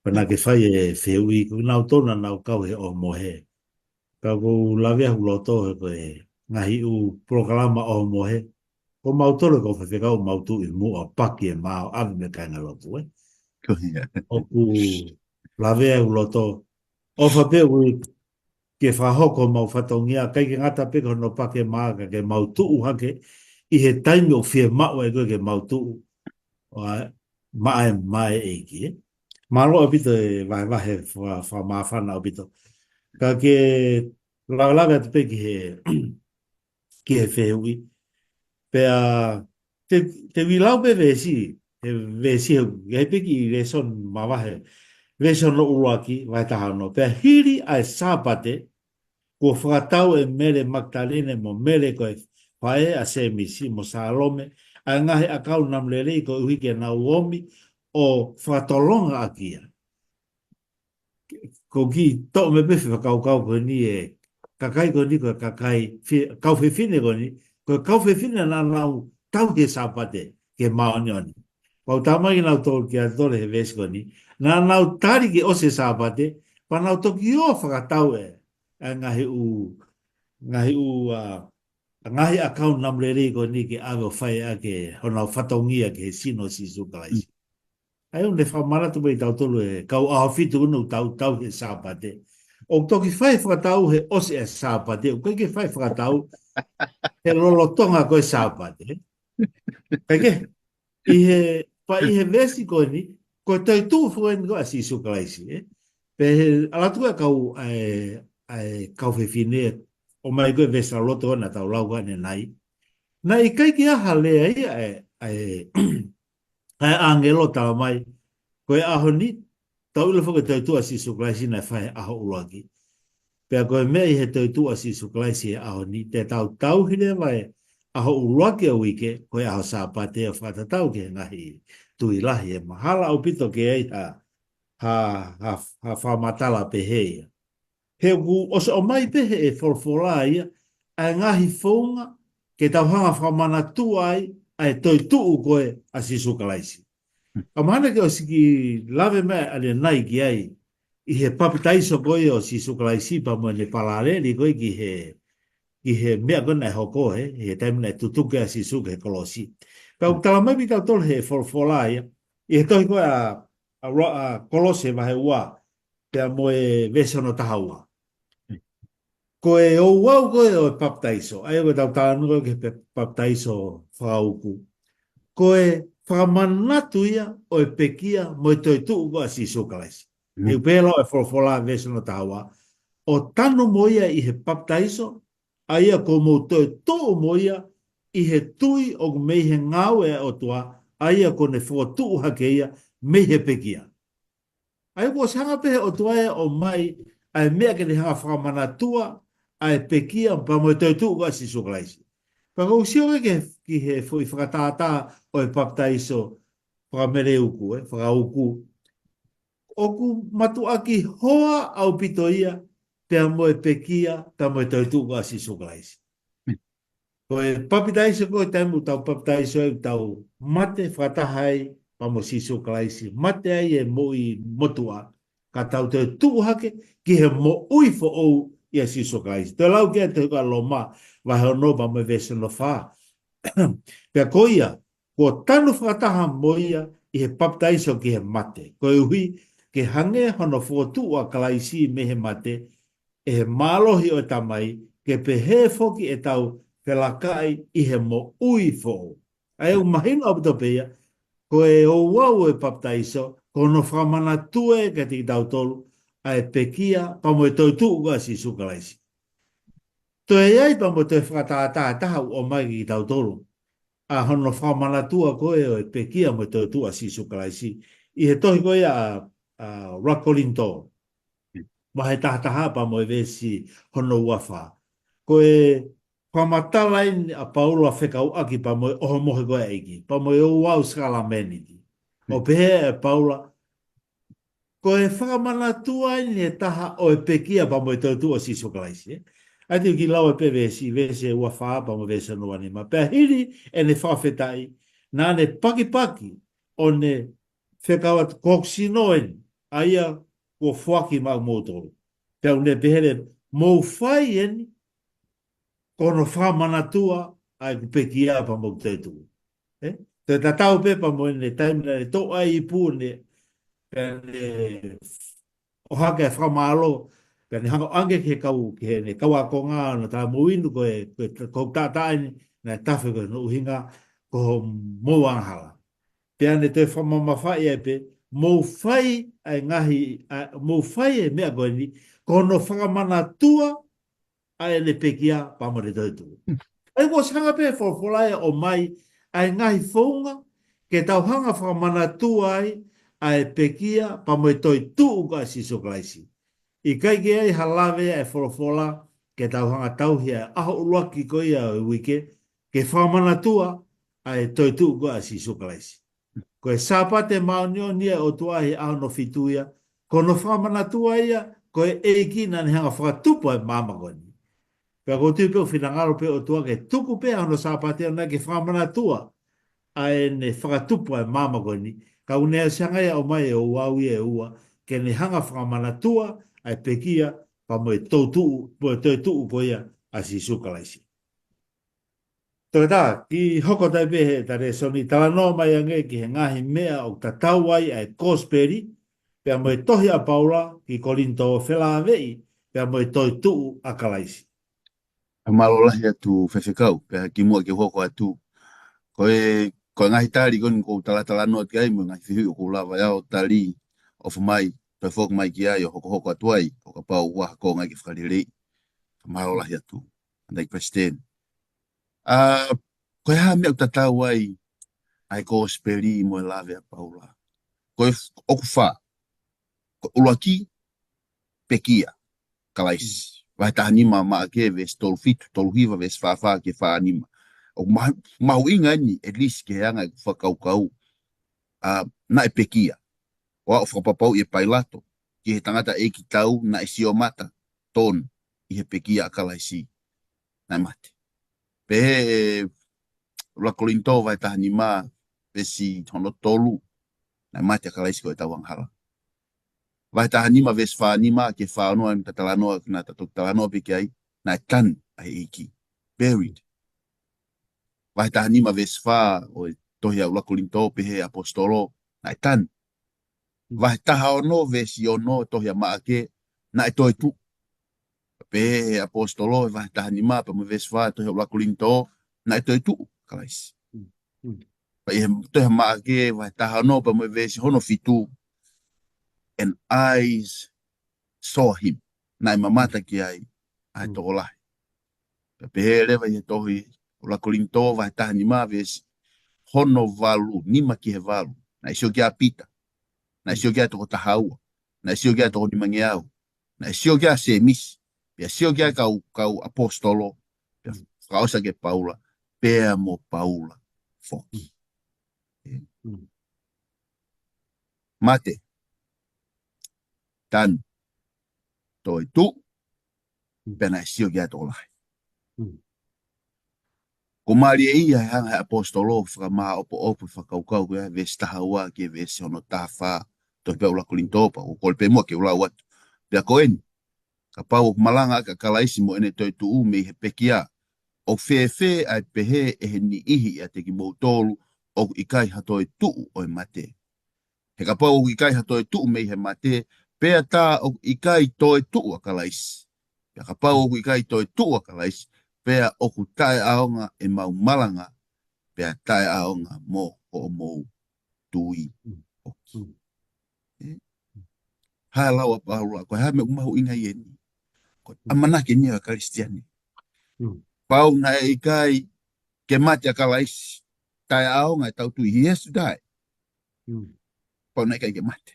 Pea naʻa ke fai e fehuʻi, ko kinautolu naʻa nau kau he ʻohomohe. Ka ʻoku ou lavea ʻeku loto he ko e ngaahi ʻū polokalama ʻohomohe, ko mautolu ko e faifekau mau tuʻu ʻi muʻa paki e mā ʻo ʻave mei he kāingalotu, ē? Ko ia. ʻOku lavea ʻeku loto, ʻofa pē ʻoku ke fakahoko homau fatongia, ʻikai ke ngata pē ko hono paki e mā ka ke mau tuʻu hake ʻi he taimi ʻoku fiemaʻu ai ko ē ke mau tuʻu. ʻO ʻai, maʻa e mā ʻo e ʻEiki, ē? Mālō ʻaupito e vahevahe, fa-, fakamāfana ʻaupito. Ka ke lavelave atu pē ki he, ki he fehuʻi. Pea te, te u lau pē veesi, he veesi he, he pē kiʻi lēsoni mavahe. Veesi hono ʻuluaki, vahe taha ono. Pea hili ʻa e Sāpate, kuo fakatau ʻe Mele Makitalene mo Mele ko e faʻē ʻa Sēmisi mo Sālome ʻa e ngaahi ʻakau namu lelei koeʻuhi ke nau ōmi ʻo fakatolonga ʻaki ia. Ko e kiʻi toʻo mai pē fakakaukau ko eni e kakai ko eni ko e kakai fi-, kau fefine ko eni, ko e kau fefine naʻa nau tauhi e Sāpate ke māʻoniʻoni. Pea ʻoku talamai kinautolu kiate kitautolu he veesi ko eni, naʻa nau tali ke ʻosi e Sāpate, pea nau toki ō ʻo fakatau e, e ngaahi ʻū, ngaahi ʻū, ʻa, ngaahi ʻakau namu lelei ko eni ke ʻave ʻo fai ʻaki honau fatongia ki he sino ʻo Sīsū Kalaisi. ʻA ia ʻoku ne fakamanatu mai kiate kitautolu e kau ʻaho fitu ʻoku nau tau, tauhi e Sāpate. ʻOku toki fai e fakatau he ʻosi e Sāpate, ʻoku ʻikai ke fai e fakatau he lolotonga ko ē Sāpate. ʻIkai ke, ʻi he, pea ʻi he veesi ko eni, ko e toetuʻu foki eni ko ē ʻa Sīsū Kalaisi, ē? Pea he ʻalu atu ko ē kau, ʻa e, ʻa e kau fefine, ʻomai ko ē veesi ʻa e lotu naʻa tau lau ko ē ʻanenai. Naʻe ʻikai ke ʻi ai ha lea ia ʻa e, ʻa e, ʻa e ʻāngelo talamai, ko e ʻaho ni, tau ʻilo foki e toetuʻu ʻa Sīsū Kalaisi naʻe fai he ʻaho ʻuluaki. Pea ko e meʻa ʻi he toetuʻu ʻa Sīsū Kalaisi he ʻaho ni, te tau tauhi leva e ʻaho ʻuluaki ʻo e uike, ko e ʻaho Sāpate ʻo fakatatau ki he ngaahi tui lahi. ʻE mahalo ʻaupito ke ʻi ai ha, ha, ha, ha fakamatala pehē ia. He ʻoku ʻosi ʻomai pē he ʻe folofola ia, ʻa e ngaahi founga ke tau hanga ʻo fakamanatua ai, ʻa e toetuʻu ko ē ʻa Sīsū Kalaisi. ʻA mahalo ke ʻosi kiʻi lave mai ʻanenai ki ai, ʻi he papitaiso ko ē ʻo Sīsū Kalaisi pea mo ʻene palaleli ko ē ki he, ki he meʻa ko ē naʻe hoko ē, he taimi naʻe tutuki ai ʻa Sīsū ki he kolosi. Pea ʻoku talamai pē kiate kitautolu he folofola ia, ʻi he tohi ko ē ʻa, ʻa Ro-, ʻa Kolose vahe ua, pea mo e veesi hono taha ua. Ko e ouau ko ē ʻo e papitaiso, ʻa ia ko ʻetau talanoa ko ē ki he pe-, papitaiso fakauku. Ko e fakamanatu ia ʻo e pekia mo e toetuʻu ko ē ʻa Sīsū Kalaisi. Mm. ʻOku pehē ʻe he folofola veesi hono taha ua, ʻo tanu mo ia ʻi he papitaiso, ʻa ia kuo mou toetuʻu mo ia ʻi he tui ʻoku mei he ngāue ʻa e ʻOtua, ʻa ia kuo ne fokotuʻu hake ia mei he pekia. ʻA ia kuo ʻosi hanga pē ʻe he ʻOtua ia ʻo ʻomai ʻa e meʻa ke ne hanga ʻo fakamanatua ʻa e pekia pea mo e toetuʻu ko ē ʻa Sīsū Kalaisi. Pea ʻoku ou sio ki he, ki he foʻi fakatātā ʻo e papitaiso fakamēleuku, ē, fakauku. ʻOku mātuʻaki hoa ʻaupito ia pea mo e pekia, pea mo e toetuʻu ko ē ʻa Sīsū Kalaisi. Ko e papitaiso ko ē, taimi ʻoku tau papitaiso ai, ʻoku tau mate fakataha ai pea mo Sīsū Kalaisi. Mate ai e moʻui motuʻa, ka tau toetuʻu hake ki he moʻui foʻou ʻia Sīsū Kalaisi. Toe lau ki ai e tohi ko ē ʻa Loma, vahe ono pea mo e veesi hono fā. Pea ko ia, kuo tanu fakataha mo ia ʻi he papitaiso ki he mate, koeʻuhi ke hangē hono fokotuʻu ʻa Kalaisi mei he mate, ʻe he mālohi ʻo e Tamai, ke pehē foki ʻetau felakaʻi ʻi he moʻui foʻou. ʻA ia ʻoku mahino ʻaupito pē ia, ko e ouau ʻo e papitaiso, ko hono fakamanatua kiate kitautolu ʻa e pekia pea mo e toetuʻu ko ē ʻa Sīsū Kalaisi. Toe ʻi ai pea mo e toe fakatātā ʻe taha ʻoku ʻomai kiate kitautolu, ʻa hono fakamanatua ko ē ʻo e pekia mo e toetuʻu ʻa Sīsū Kalaisi, ʻi he tohi ko ia ʻa, ʻa ʻuluaki Kolinitō, vahe taha taha pea mo e veesi hono ua fā. Ko e fakamatala eni ʻa Paula fekauʻaki pea mo e ʻohomohe ko ē ʻa e ʻEiki, pea mo e ouau sākalamēniti. ʻO pehē ʻe Paula, ko e fakamanatua eni ʻe taha ʻo e pekia pea mo e toetuʻu ʻa Sīsū Kalaisi, ē. ʻA ia te u kiʻi lau pē veesi, veesi ua fā pea mo e veesi hono ua nima. Pea hili ʻene fakafetaʻi, naʻa ne pakipaki, ʻo ne fekau atu, ko hoku sino eni, ʻa ia kuo foaki maʻamoutolu. Pea ʻoku ne pehē leva, mou fai eni, ko hono fakamanatua ʻa ʻeku pekia pea mo ʻeku toetuʻu. Ē? Toe tatau pē pea mo ʻene taimi naʻa ne toʻo ai e ipu ni, pea ne ʻohake ʻa e fakamālō, pea ne hanga ʻo ʻoange ki he kau, ki heʻene kau ākonga ʻo ne talamonū ko e, ko e, ko e taʻataʻa eni, naʻe tafe ko hono ʻuhinga, ko homou angahala. Pea ne toe fakamamafaʻi ai pē, mou fai ʻa e ngaahi, ʻa, mou fai e meʻa ko eni, ko hono fakamanatua ʻa ʻene pekia pea mo ʻene toetuʻu. ʻA ia kuo ʻosi hanga pē ʻe he folofola ia ʻo ʻomai ʻa e ngaahi founga ke tau hanga ʻo fakamanatua ai ʻa e pekia pea mo e toetuʻu ko ē ʻa Sīsū Kalaisi. ʻIkai ke ʻi ai ha lave ʻa e folofola ke tau hanga ʻo tauhi ʻa e ʻaho ʻuluaki ko ia ʻo e uike, ke fakamanatua ʻa e toetuʻu ko ē ʻa Sīsū Kalaisi. Ko e Sāpate māʻoniʻoni ʻa e ʻOtua ʻi he ʻaho hono fitu ia, ko hono fakamanatua ia, ko e ʻEiki naʻa ne hanga ʻo fakatupu ʻa e māmani ko eni. Pea ʻoku ou tui pē ʻoku finangalo pē ʻOtua ke tuku pē ʻa hono Sāpate ʻoʻona ke fakamanatua ʻa ʻene fakatupu ʻa e māmani ko eni. Ka ʻoku ne ʻosi hanga ia ʻo ʻomai e ouau ia ʻe ua, ke ne hanga ʻo fakamanatua ʻa e pekia pea mo e toetuʻu, mo e toetuʻu ko ia ʻa Sīsū Kalaisi. Toketā, kiʻi hoko atu pē heʻeta lēsoni, talanoa mai ange ki he ngaahi meʻa ʻoku tatau ai ʻa e Kosipeli, pea mo e tohi ʻa Paula ki Kolinitō, felāveʻi pea mo e toetuʻu ʻa Kalaisi. Mālō lahi atu Faifekau, pea kimuʻa ke u hoko atu. Ko e, ko e ngaahi tali ko eni ʻoku ou talatalanoa ki ai mo e ngaahi fehuʻi ʻoku ou lava ʻo tali, ʻofa mai, toe foki mai ki ai ʻo hokohoko atu ai, ʻo kapau ʻoku ʻi ai ha konga ke fakaleleiʻi. Mālō lahi atu. Anai Palesiteni. ʻA, ko e hā e meʻa ʻoku tatau ai ʻa e Kosipeli mo e lave ʻa Paula? Ko e f-, ʻoku fā. Ko e ʻuluaki, pekia Kalaisi. Vahe taha nima Maʻake, veesi tolu fitu, tolu hiva, veesi fā fā ki he fā nima. ʻOku mahu-, mahuʻinga eni, at least, ki he anga ʻeku fakakaukau, ʻa, naʻe pekia. ʻO aʻu ʻo fakapapauʻi ʻe Pailato ki he tangataʻeiki tau naʻe sio mata tonu ʻi he pekia ʻa Kalaisi, naʻe mate. Pehē ʻe ʻuluaki Kolinitō vahe taha nima, veesi hono tolu, naʻe mate ʻa Kalaisi ko ʻetau angahala. Vahe taha nima veesi fā nima ki he fā ono, ʻa ia naʻa ta talanoa, naʻa ta toki talanoa pē ki ai, naʻe tanu ʻa e ʻEiki. Buried. Vahe taha nima veesi fā ʻo e tohi ʻa ʻuluaki Kolinitō, pehē ʻe he ʻapositolo, naʻe tanu. Vahe taha ono, veesi ono, tohi ʻa Maʻake, naʻe toetuʻu. Pehē ʻe he ʻaposetolo, vahe taha nima, pea mo e veesi fā, tohi ʻa ʻUluaki Kolinitō, naʻe toetuʻu ʻa Kalaisi. Pea ʻi he tohi ʻa Maʻake, vahe taha ono, pea mo e veesi hono fitu, and eyes saw him. Naʻe mamata ki ai ʻa e tokolahi. Pea pehē leva ʻi he tohi ʻUluaki Kolinitō vahe taha nima veesi hono valu, nima ki he valu. Naʻe sio ki ai ʻa Pita. Naʻe sio ki ai ʻa e toko taha ua. Naʻe sio ki ai ʻa e toko nimangeau. Naʻe sio ki ai ʻa Sēmisi. Pea sio ki ai ʻa e kau, kau ʻaposetolo. Pea fakaʻosi ʻaki ʻe Paula. Pea mo Paula foki. Mate. Tanu. Toetuʻu. Pea naʻe sio ki ai ʻa e tokolahi. Ko e mālie ia he hanga ʻe he ʻaposetolo ʻo fakamāʻopoʻopo e fakakaukau ko ia he veesi taha ua ki he veesi hono taha fā, tohi pē ʻUluaki Kolinitō, pea ʻoku ou kole pē muʻa ke u lau atu. Pea ko eni, kapau ʻoku malanga ʻaki ʻa Kalaisi mo ʻene toetuʻu mei he pekia, ʻoku fēfē ʻa e pehē ʻe he niʻihi ʻiate kimoutolu ʻoku ʻikai ha toetuʻu ʻo e mate? He kapau ʻoku ʻikai ha toetuʻu mei he mate, pea tā ʻoku ʻikai toetuʻu ʻa Kalaisi. Pea kapau ʻoku ʻikai toetuʻu ʻa Kalaisi, pea ʻoku taʻeʻaonga ʻemau malanga, pea taʻeʻaonga mo hoʻomou tui foki. Hā e lau ʻa Paula, ko e hā e meʻa ʻoku mahuʻinga ʻi heni? Ko e ʻamanaki eni ʻa e Kalisitiane. Kapau naʻe ʻikai ke mate ʻa Kalaisi, taʻeʻaonga ʻetau tui, he has to die. Kapau naʻe ʻikai ke mate.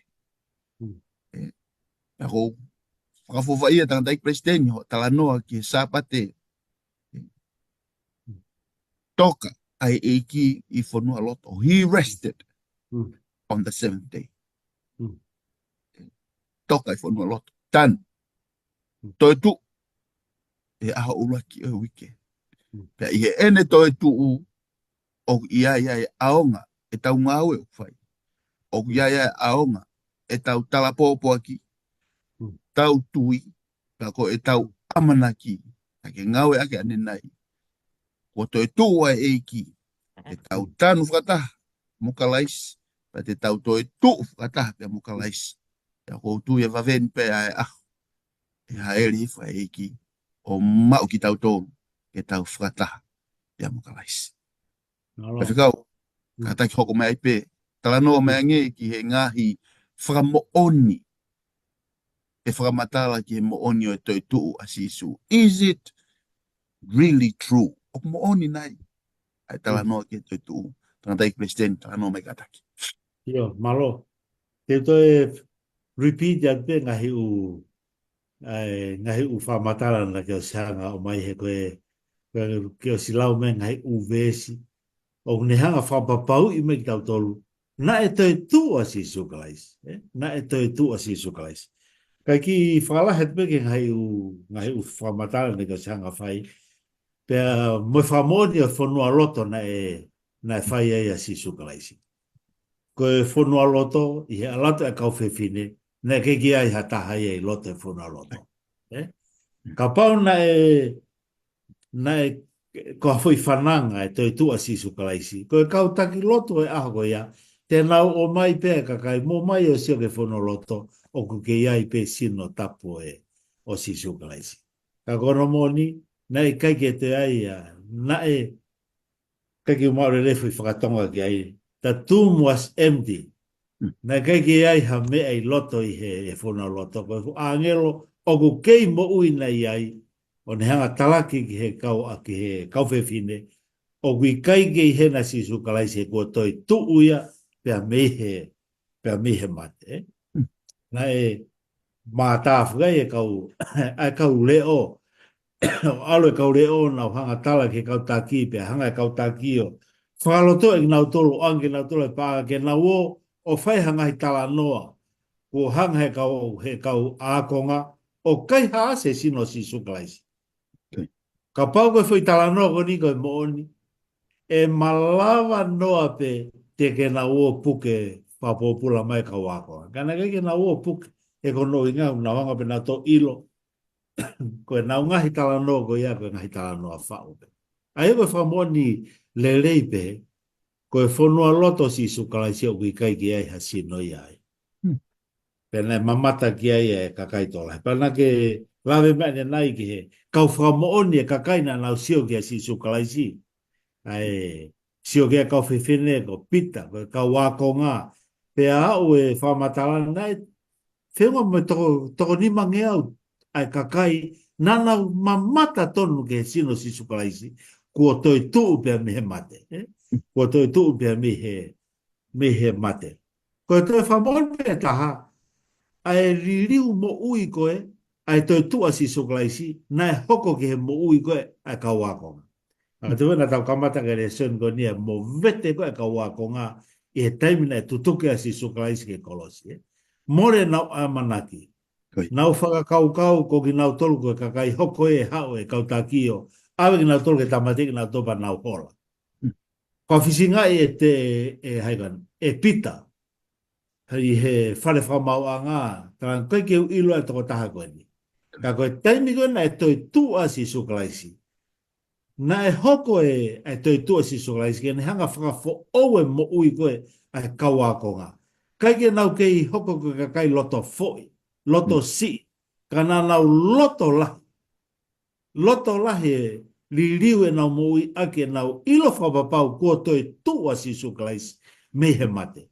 ʻE, ʻa ko e fakaʻofoʻofa ia tangataʻeiki palesiteni, hoʻo talanoa ki he Sāpate. Toka ʻa e ʻEiki ʻi fonualoto. He rested on the seventh day. Toka ʻi fonualoto. Tanu. Toetuʻu. ʻI he ʻaho ʻuluaki ʻo e uike. Pea ʻi heʻene toetuʻu, ʻoku ʻi ai ʻa e ʻaonga ʻetau ngāue ʻoku fai. ʻOku ʻi ai ʻa e ʻaonga ʻetau talapōpoaki, tau tui, ka ko ʻetau ʻamanaki, ka ke ngāueʻaki ʻanenai. Kuo toetuʻu ʻa e ʻEiki, te tau tanu fakataha mo Kalaisi, pea te tau toetuʻu fakataha pea mo Kalaisi. Pea ʻoku ou tui ʻe vave ni pē ʻa e ʻaho ʻe hāʻele hifo ʻa e ʻEiki ʻo maʻu kitautolu ke tau fakataha pea mo Kalaisi. Mālō. Faifekau, kātaki hoko mai ai pē, talanoa mai ange ki he ngaahi fakamoʻoni ʻe fakamatala ki he moʻoni ʻo e toetuʻu ʻa Sīsū. Is it really true? ʻOku moʻoni nai ʻa e talanoa ki he toetuʻu? Tangataʻeiki palesiteni, talanoa mai kātaki. ʻIo, mālō. Te u toe repeat atu pē ngaahi ʻū, ʻa e ngaahi ʻū fakamatala naʻa ke ʻosi hanga ʻo ʻomai he ko e, ko e ke ʻosi lau mai ngaahi ʻū veesi ʻoku ne hanga fakapapauʻi mai kitautolu naʻe toetuʻu ʻa Sīsū Kalaisi, ē? Naʻe toetuʻu ʻa Sīsū Kalaisi. Kae kiʻi fakalahi atu pē ki he ngaahi ʻū, ngaahi ʻū fakamatala naʻa ke ʻosi hanga fai. Pea mo e fakamoʻoni ʻo e fonualoto naʻe, naʻe fai ai ʻa Sīsū Kalaisi. Ko e fonualoto, ʻi he ʻalu atu ʻa e kau fefine, naʻe ʻikai ke ʻi ai ha taha ia ʻi loto he fonualoto. Ē? Kapau naʻe, naʻe ko ha foʻi fananga e toetuʻu ʻa Sīsū Kalaisi, ko e kau taki lotu ʻo e ʻaho ko ia, te nau ō mai pē ʻa e kakai, mou ō mai ʻo sio ki he fonualoto, ʻoku kei ʻi ai pē sino tapu ʻo e, ʻo Sīsū Kalaisi. Ka ko hono moʻoni, naʻe ʻikai ke toe ʻi ai ia, naʻe ʻikai ke u maʻu lelei e foʻi fakatonga ki ai. The tomb was empty. Naʻe ʻikai ke ʻi ai ha meʻa ʻi loto ʻi he, he fonualoto. Ko e fuʻu ʻāngelo ʻoku kei moʻui naʻe ʻi ai, ʻo ne hanga talaki ki he kau, ʻa ki he kau fefine, ʻoku ʻikai ke ʻi hena Sīsū Kalaisi he kuo toetuʻu ia, pea mei he, pea mei he mate, ē? Naʻe mātā fakaʻi e kau, ʻa e kau leʻo. ʻAlu e kau leʻo, nau hanga tala ki he kau taki, pea hanga e kau taki ʻo fakalotoʻi kinautolu, ʻoange kinautolu e paʻanga ke nau ō, ʻo fai ha ngaahi talanoa. Kuo hanga he kau, he kau ākonga, ʻo kaihaʻasi e sino ʻo Sīsū Kalaisi. Kapau ko e foʻi talanoa ko eni ko e moʻoni, ʻe malava noa pē te ke nau ō puke fakapōpula mai kau ākonga. Ka naʻe ʻikai ke nau ō puke, he ko hono ʻuhinga, nau hanga pē nau toe ʻilo. Ko e nau ngaahi talanoa ko ia, ko e ngaahi talanoa faʻu pē. ʻA ia ko e fakamoʻoni lelei pē, ko e fonualoto ʻo Sīsū Kalaisi ʻoku ʻikai ke ʻi ai ha sino ia ai. naʻe mamata ki ai e kakai tokolahi. Pea naʻa ke lave mai ʻanenai ki he kau fakamoʻoni e kakai naʻa nau sio kia Sīsū Kalaisi. ʻA e sio ki he kau fefine ko Pita, ko e kau ākonga. Pea aʻu e fakamatala naʻe feʻunga mo e toko, toko nimangeau ʻa e kakai naʻa nau mamata tonu ki he sino Sīsū Kalaisi, kuo toetuʻu pea mei he mate. ʻE? Kuo toetuʻu pea mei he, mei he mate. Ko e toe fakamoʻoni pē taha, ʻa e liliu moʻui ko ē, ʻa e toetuʻu ʻa Sīsū Kalaisi, naʻe hoko ki he moʻui ko ē ʻa e kau ākonga. ʻA te wena tau kamata ke lēsoni ko eni ʻa e movete ko ē ʻa e kau ākonga ʻi he taimi naʻe tutuki ai ʻa Sīsū Kalaisi ki he kolosi, ē. Mole ʻenau ʻamanaki. Nau fakakaukau ko kinautolu ko e kakai hoko ē haʻu e kau taki ʻo ʻave kinautolu ke tāmateʻi kinautolu pea nau hola. Ko e fisingaʻi ʻe te, ʻe hai kanu, ʻe Pita. ʻI he fale fakamaauʻanga, ka ʻoku ʻikai ke u ʻilo e tokotaha ko eni. Ka ko e taimi ko ē naʻe toetuʻu ʻa Sīsū Kalaisi. Naʻe hoko e, e toetuʻu ʻa Sīsū Kalaisi, ke ne hanga fakafoʻou e moʻui ko ē ʻa e kau ākonga. ʻIkai ke nau kei hoko ko e kakai loto foʻi, loto siʻi, ka naʻa nau loto lahi. Loto lahi e liliu ʻenau moʻui ʻaki ʻenau ʻilo fakapapau kuo toetuʻu ʻa Sīsū Kalaisi mei he mate.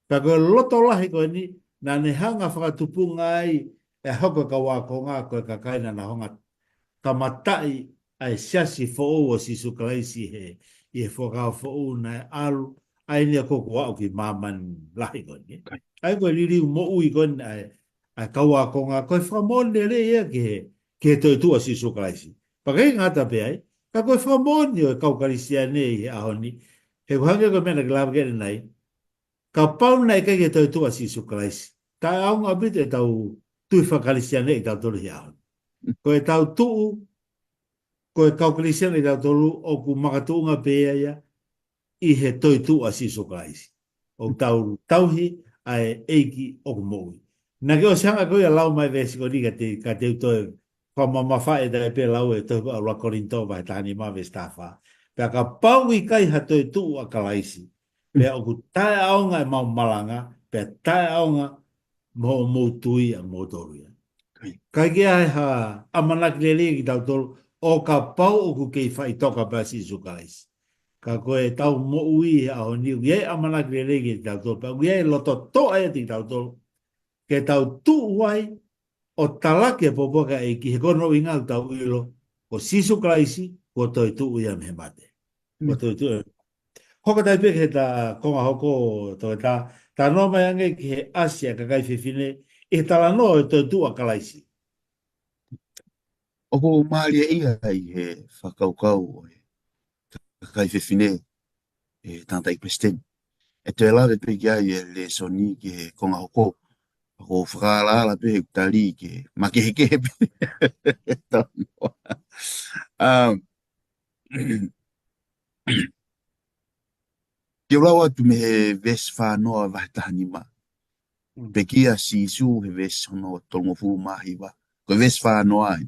Ka ko e loto lahi ko eni, naʻa ne hanga fakatupunga ai e hoko e kau ākonga ko e kakai naʻa nau hanga kamataʻi ʻa e siasi foʻou ʻo Sīsū Kalaisi he, ʻi he Fuakava Foʻou naʻe ʻalu, ʻa eni ʻa ko ē kuo aʻu ki māmani lahi ko eni. ʻA ia ko e liliu moʻui ko eni ʻa e, ʻa e kau ākonga, ko e fakamoʻoni lelei ia ki he, ki he toetuʻu ʻa Sīsū Kalaisi. Pea ʻikai ngata pē ai, ka ko e fakamoʻoni ʻo e kau Kalisitiane ʻi he ʻaho ni, he ʻoku hangē ko e meʻa naʻa ke lave ki ai ʻanenai, kapau naʻe ʻikai ke toetuʻu ʻa Sīsū Kalaisi, taʻeʻaonga ʻaupito ʻetau tui faka-Kalisitiane ʻi tautolu he ʻaho ni. Ko ʻetau tuʻu, ko e kau Kalisitiane ʻi tautolu ʻoku makatuʻunga pē ia ia ʻi he toetuʻu ʻa Sīsū Kalaisi. ʻOku tau tauhi ʻa e ʻEiki ʻoku moʻui. Naʻa ke ʻosi hanga ko ia ʻo lau mai veesi ko eni ka te, ka te u toe fakamamafaʻi atu pē lau e tohi ko ē ʻa ʻuluaki Kolinitō vahe taha nima veesi taha fā. Pea kapau ʻoku ʻikai ha toetuʻu ʻa Kalaisi, pea ʻoku taʻeʻaonga ʻemau malanga, pea taʻeʻaonga mo hoʻomou tui ʻa moutolu ia. ʻIkai ke ʻi ai ha ʻamanaki lelei kiate kitautolu, ʻo kapau ʻoku kei faʻitoka pē ʻa Sīsū Kalaisi. Ka ko ʻetau moʻui he ʻaho ni, ʻoku ʻi ai e ʻamanaki lelei kiate kitautolu, pea ʻoku ʻi ai e loto toʻa ia kiate kitautolu, ke tau tuʻu ai ʻo talaki e pōpoaki ʻa e ʻEiki he ko hono ʻuhinga ʻoku tau ʻilo, ko Sīsū Kalaisi, kuo toetuʻu ia mei he mate. Kuo toetuʻu. Hoko atu pē ki he ta konga hoko, toketā, talanoa mai ange ki he ʻasi ʻa e kakai fefine, ʻi he talanoa ʻo e toetuʻu ʻa Kalaisi. ʻOku mālie ia ʻi he fakakaukau ʻo e kakai fefine, ʻe tangataʻeiki palesiteni. ʻE toe lave pē ki ai e lēsoni ki he konga hoko. ʻOku ou fakaalaala pē he ʻoku tali ke makehekehe pē. Um, ke u lau atu mei he veesi fā noa vahe taha nima. Pekia ʻa Sīsū he veesi hono tolungofulu mā hiva. Ko e veesi fā noa ai.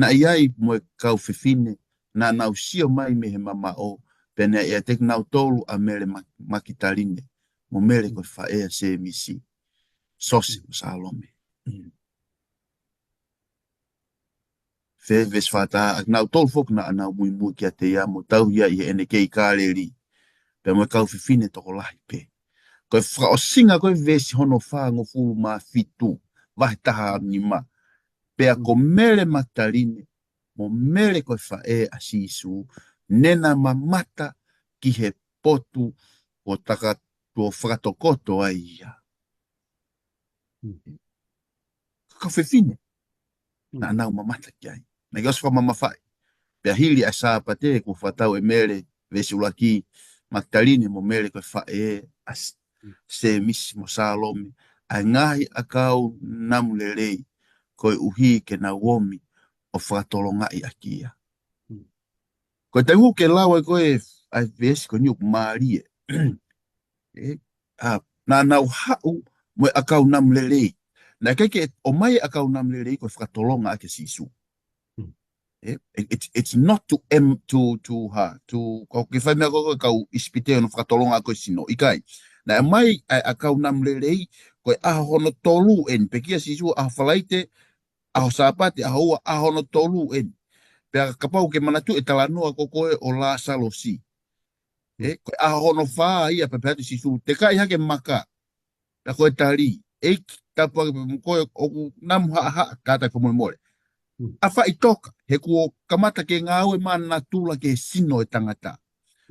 Naʻe ʻi ai mo e kau fefine, naʻa nau sio mai mei he mamaʻo, pea naʻe ʻiate kinautolu ʻa Mele Ma-, Makitaline, mo Mele ko e faʻē ʻa Sēmisi, Sose mo Salome. Fē veesi fā taha, ʻa kinautolu foki naʻa nau muimui kiate ia mo tauhi ia ʻi heʻene kei Kāleli, pea mo e kau fefine tokolahi pē. Ko e fakaʻosinga ko e veesi hono fāngofulu mā fitu, vahe taha nima. Pea ko Mele Makitaline, mo Mele ko e faʻē ʻa Sīsū, ne na mamata ki he potu ʻo taka tuʻo fakatokoto ai ia. Kau fefine. Naʻa nau mamata ki ai. Naʻa ke ʻosi fakamamafaʻi. Pea hili ʻa e Sāpate kuo fakatau ʻe Mele, veesi ʻuluaki, Makitaline mo Mele ko e faʻē ʻa S-, Sēmisi mo Salome, ʻa e ngaahi ʻakau namu lelei, koeʻuhi ke nau ōmi ʻo fakatolongaʻi ʻaki ia. Ko e taimi ʻoku ke lau ai ko e, ʻa e veesi ko eni ʻoku mālie. ʻE, ʻa, naʻa nau haʻu mo e ʻakau namu lelei. Naʻe ʻikai ke ʻomai e ʻakau namu lelei ko e fakatolonga ʻaki ʻa Sīsū. ʻE, it, it's, it's not to em-, to, to ha, to, kau ke fai meʻa ko e kau ʻIsipite ʻo nau fakatolonga ʻaki e sino. ʻIkai. Naʻe mai ʻa e ʻakau namu lelei, ko e ʻaho hono tolu eni, pekia Sīsū ʻaho Falaite, ʻaho Sāpate, ʻaho ua, ʻaho hono tolu eni. Pea kapau ke manatuʻi e talanoa ko ē ʻo Lāsalosi. ʻE, ko e ʻaho hono fā ia pea pehē atu Sīsū, tekaʻi hake maka. Pea ko e tali, ʻEiki, tapu ange pē mo koe, ʻoku namu haʻahaʻa, kātaki fakamolemole. ʻA faʻitoka, he kuo kamata ke ngāue mai natula ki he sino ʻo e tangata.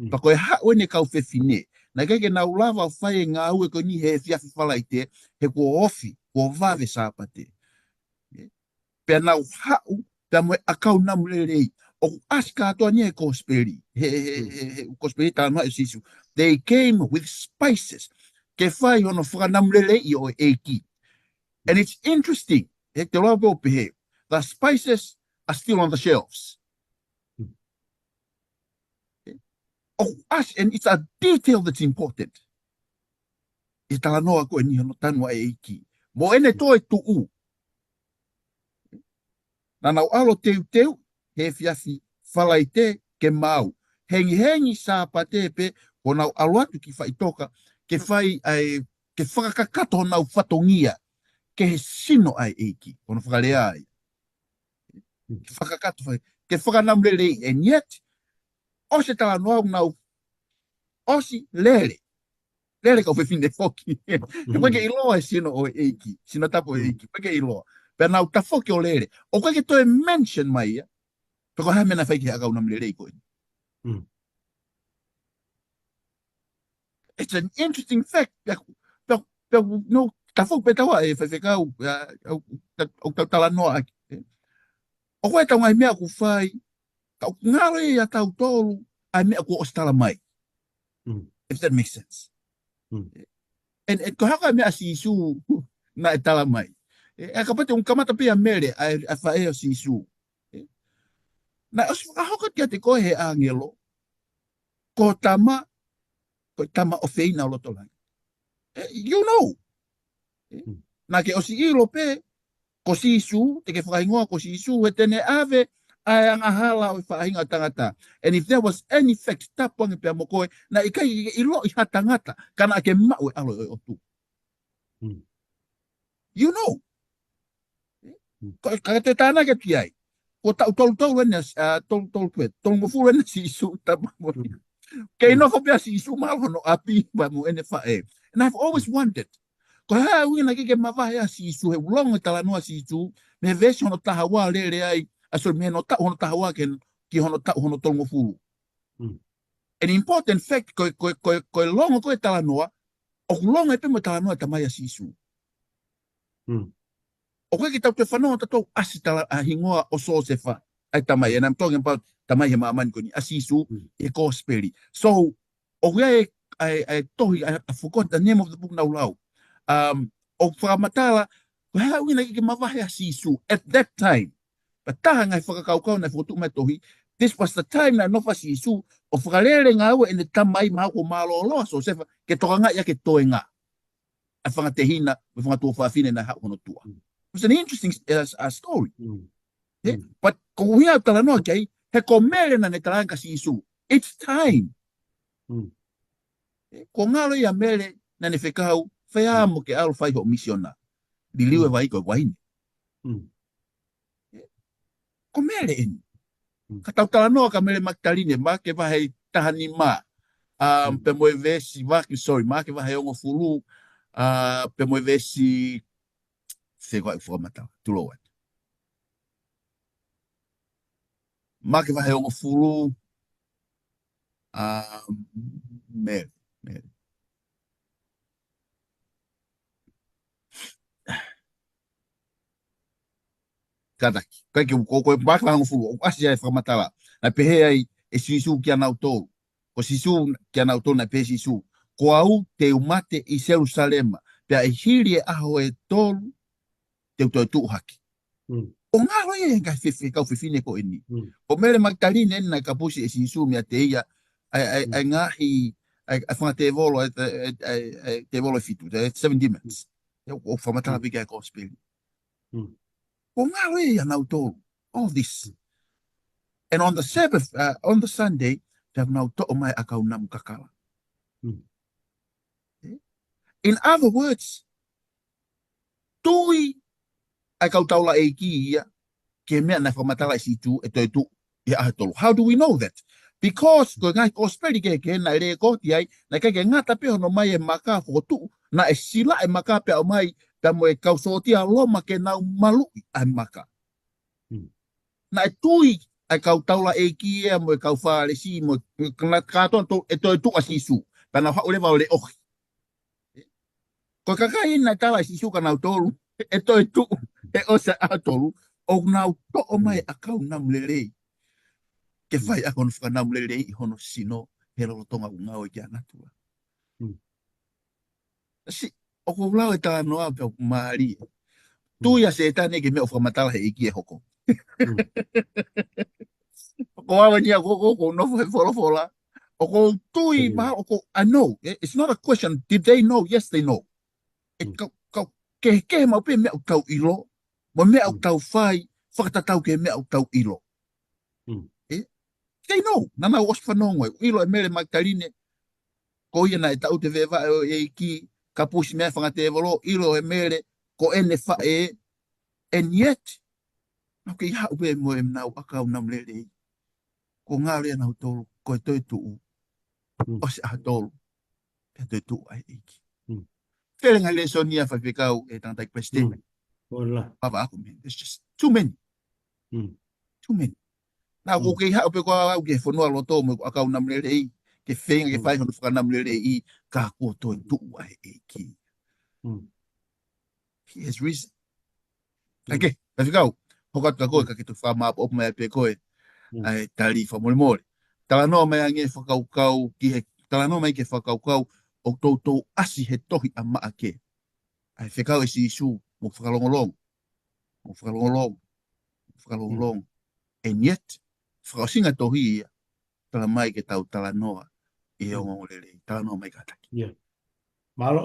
Pea ko e haʻu eni e kau fefine, naʻe ʻikai ke nau lava ʻo fai e ngāue ko eni he efiafi Falaite, he kuo ofi, kuo vave Sāpate. Pea nau haʻu, pea mo e ʻakau namu lelei. ʻOku ʻasi kātoa eni he kosipeli, he, he, he, he kosipeli talanoa ʻe Sīsū. They came with spices. Ke fai hono fakanamu lelei ʻo e ʻEiki. And it's interesting, he te lava pē ʻo pehē, the spices are still on the shelves. ʻOku ʻasi, and it's a detail that's important. ʻI he talanoa ko eni hono tanu ʻa e ʻEiki. Mo ʻene toe tuʻu. Naʻa nau ʻalu teuteu, he efiafi Falaite ke maau. Hengihengi Sāpate pē, ko ʻenau ʻalu atu ki faʻitoka, ke fai ai, ke fakakakato honau fatongia, ki he sino ʻa e ʻEiki, ko hono fakalea ai. Ke fakakakato fai, ke fakanamu lelei, and yet, ʻosi e talanoa ʻoku nau, ʻosi lele. Lele kau fefine foki. He ʻoku ʻikai ke ʻiloa e sino ʻo e ʻEiki, sino tapu ʻo e ʻEiki, ʻoku ʻikai ke ʻiloa. Pea nau tafoki ʻo lele. ʻOku ʻikai ke toe mention mai ia, pe ko e hā e meʻa naʻe fai ki he ʻakau namu lelei ko ē. It's an interesting fact. Pea, pea, pea, no, tafoki pē taua e faifekau, ʻa, ʻa, ʻa, ʻa, ʻa talanoa ʻaki. ʻOku ʻi ai e tau ngaahi meʻa ʻoku fai, ka ʻoku ngalo ia ʻia tautolu, ʻa e meʻa kuo ʻosi tala mai. If that makes sense. And, and ko e hā e meʻa ʻa Sīsū naʻe tala mai. ʻE, ʻa kapau te u kamata pē ʻia Mele, ʻa e, ʻa e faʻē ʻo Sīsū. ʻE, naʻe ʻosi fakahoko kiate koe he ʻāngelo, ko e tama, ko e tama ʻofeina ʻo loto langi. ʻE, you know. ʻE, naʻa ke ʻosi ʻilo pē, ko Sīsū, te ke fakahingoa ko Sīsū, he te ne ʻave ʻa e angahala ʻo e faʻahinga ʻo e tangata. And if there was any fact, tapu ange pea mo koe, naʻe ʻikai ke ʻiloʻi ha tangata, ka naʻa ke maʻu e ʻAlo ʻo e ʻOtua. You know. Ko, ka te tānaki atu ki ai. Ko e taʻu tolu tolu eni, ʻa, tolu tolu pē, tolungofulu eni Sīsū, tama mo. Kei nofo pē ʻa Sīsū mahalo hono ʻapi, pea mo ʻene faʻē. And I've always wondered, ko e hā e ʻuhinga naʻe ʻikai ke mavahe ʻa Sīsū, he ʻoku longo e talanoa ʻa Sīsū, mei he veesi hono taha ua lele ai, ʻa, sorry, mei hono taʻu hono taha ua ki, ki hono taʻu hono tolungofulu. An important fact, ko e, ko e, ko e, ko e longo ko ē talanoa, ʻoku longo ai pē mo e talanoa e tamai ʻa Sīsū. ʻOku ʻikai ke tau toe fanongo tautolu ʻasi tala ʻa e hingoa ʻo Siosefa, ʻa e tamai, and I'm talking about tamai he māmani ko eni, ʻa Sīsū, he kosipeli. So, ʻoku ʻi ai e, ʻa e, ʻa e tohi, I, I forgot the name of the book naʻa ku lau. Um, ʻoku fakamatala, ko e hā e ʻuhinga naʻe ʻikai ke mavahe ʻa Sīsū at that time. Pea taha e ngaahi fakakaukau naʻe fokotuʻu mai he tohi, this was the time naʻe nofo ai ʻa Sīsū, ʻo fakalele ngāue ʻene tamai mahalo kuo mālōlō ʻa Siosefa, ke tokangaʻi ʻaki e toenga ʻa e fanga tehina, mo e fanga tuofāfine naʻe haʻu hono tuʻa. It was an interesting, uh, s-, uh, story. He, but ko e ʻuhinga ʻoku ou talanoa ki ai, he ko Mele naʻa ne talaange kia Sīsū, it's time. He, kuo ngalo ia Mele naʻa ne fekau, fai ā mo ke ʻalu fai hoʻo misiona. Liliu e vai ko e uaine. He, ko Mele eni. Ka tau talanoa kia Mele Makitaline, Maʻake vahe taha nima. Um, pea mo e veesi, Maʻake, sorry, Maʻake vahe hongofulu, uh, pea mo e veesi, se ko e fakamatala, tulou atu. Maʻake vahe hongofulu, um, Mele, Mele. Kātaki, ʻikai ke u, ko, ko e Maʻake vahe hongofulu, ʻoku ʻasi ai e fakamatala. Naʻe pehē ai ʻe Sīsū kia nautolu. Ko Sīsū kia nautolu, naʻe pehē ʻe Sīsū, ko au te u mate ʻi Selūsalema, pea ʻi he hili e ʻaho ʻe tolu, te u toe tuʻu hake. ʻOku ngalo ia he ngaahi fefe-, kau fefine ko eni. Ko Mele Makitaline eni naʻe kapusi ʻe Sīsū meiate ia, ʻa e, ʻa e, ʻa e ngaahi, ʻa e, ʻa e fanga tēvolo, ʻa e, ʻa e, ʻa e, ʻa e tēvolo ʻe fitu, the seven demons. ʻOku, ʻoku fakamatala pē ki ai e kosipeli. ʻOku ngalo ia ʻia nautolu, all this. And on the Sabbath, uh, on the Sunday, pea nau toʻo mai e ʻakau namu kakala. Ē? In other words, tui ʻa e kau taulaʻeiki ia ki he meʻa naʻe fakamatala ʻe Sīsū ʻe toe tuʻu ʻi he ʻaho tolu. How do we know that? Because ko e ngaahi kosipeli kehekehe naʻe lēkooti ai, naʻe ʻikai ke ngata pē hono ʻomai e maka fokotuʻu, naʻe sila e maka pea ʻomai pea mo e kau sōtia Loma ke nau maluʻi ʻa e maka. Naʻe tui ʻa e kau taulaʻeiki ia mo e kau Fālesi mo e kātoa ʻe toe tuʻu ʻa Sīsū. Pea nau haʻu leva ʻo leʻohi. Ko e kakai naʻe tala ʻe Sīsū kia nautolu ʻe toe tuʻu he ʻosi ʻaho tolu, ʻoku nau toʻo mai ʻakau namu lelei ke fai ʻaki hono fakanamu lelei ʻi hono sino he lolotonga ʻoku ngāue ki ai ʻa natula. Si, ʻoku ou lau e talanoa pea ʻoku mālie. Tui ʻa Sētane ki he meʻa ʻoku fakamatala he ʻEiki ʻe hoko. Ko au eni ʻoku ou, ʻoku ou nofo he folofola. ʻOku ou tui ma, ʻoku ou, I know. It's not a question. Did they know? Yes, they know. ʻE kau, kau, kehekehe maʻu pē meʻa ʻoku tau ʻilo mo e meʻa ʻoku tau fai fakatatau ki he meʻa ʻoku tau ʻilo. They know. Naʻa nau ʻosi fanongo ai. ʻIlo ʻe Mele Makitaline ko ia naʻe taʻu te vevaʻe ʻo e ʻEiki, kapusi mei he fanga tēvolo, ʻilo ʻe Mele ko ʻene faʻē. And yet, nau kei haʻu pē mo ʻenau ʻakau namu lelei. Ko e ngalo ia nautolu, ko e toe tuʻu ʻosi ʻaho tolu pea toe tuʻu ʻa e ʻEiki. Fele ngaahi lēsoni ia, Faifekau, ʻe tangataʻeiki palesiteni. Pava ako, man. There's just too many. Too many. Naʻa ʻoku ou kei haʻu pē ko au ki he fonua loto mo ʻeku ʻakau namu lelei ke feinga ke fai hono fakanamu lelei, ka kuo toe tuʻu ʻa e ʻEiki. He has risen. ʻAi ke, Faifekau, hoko atu kia koe ka ke toe fakamāʻopoʻopo mai pē koe ʻa e tali fakamolemole. Talanoa mai ange fakakaukau ki he, talanoa mai ki he fakakaukau ʻoku toutou ʻasi he tohi ʻa Maʻake. ʻA e fekau ʻe Sīsū, mou fakalongolongo, mou fakalongolongo, mou fakalongolongo. And yet, fakaʻosinga tohi ia, tala mai ke tau talanoa ʻi he ongoongolelei. Talanoa mai kātaki. Mālō,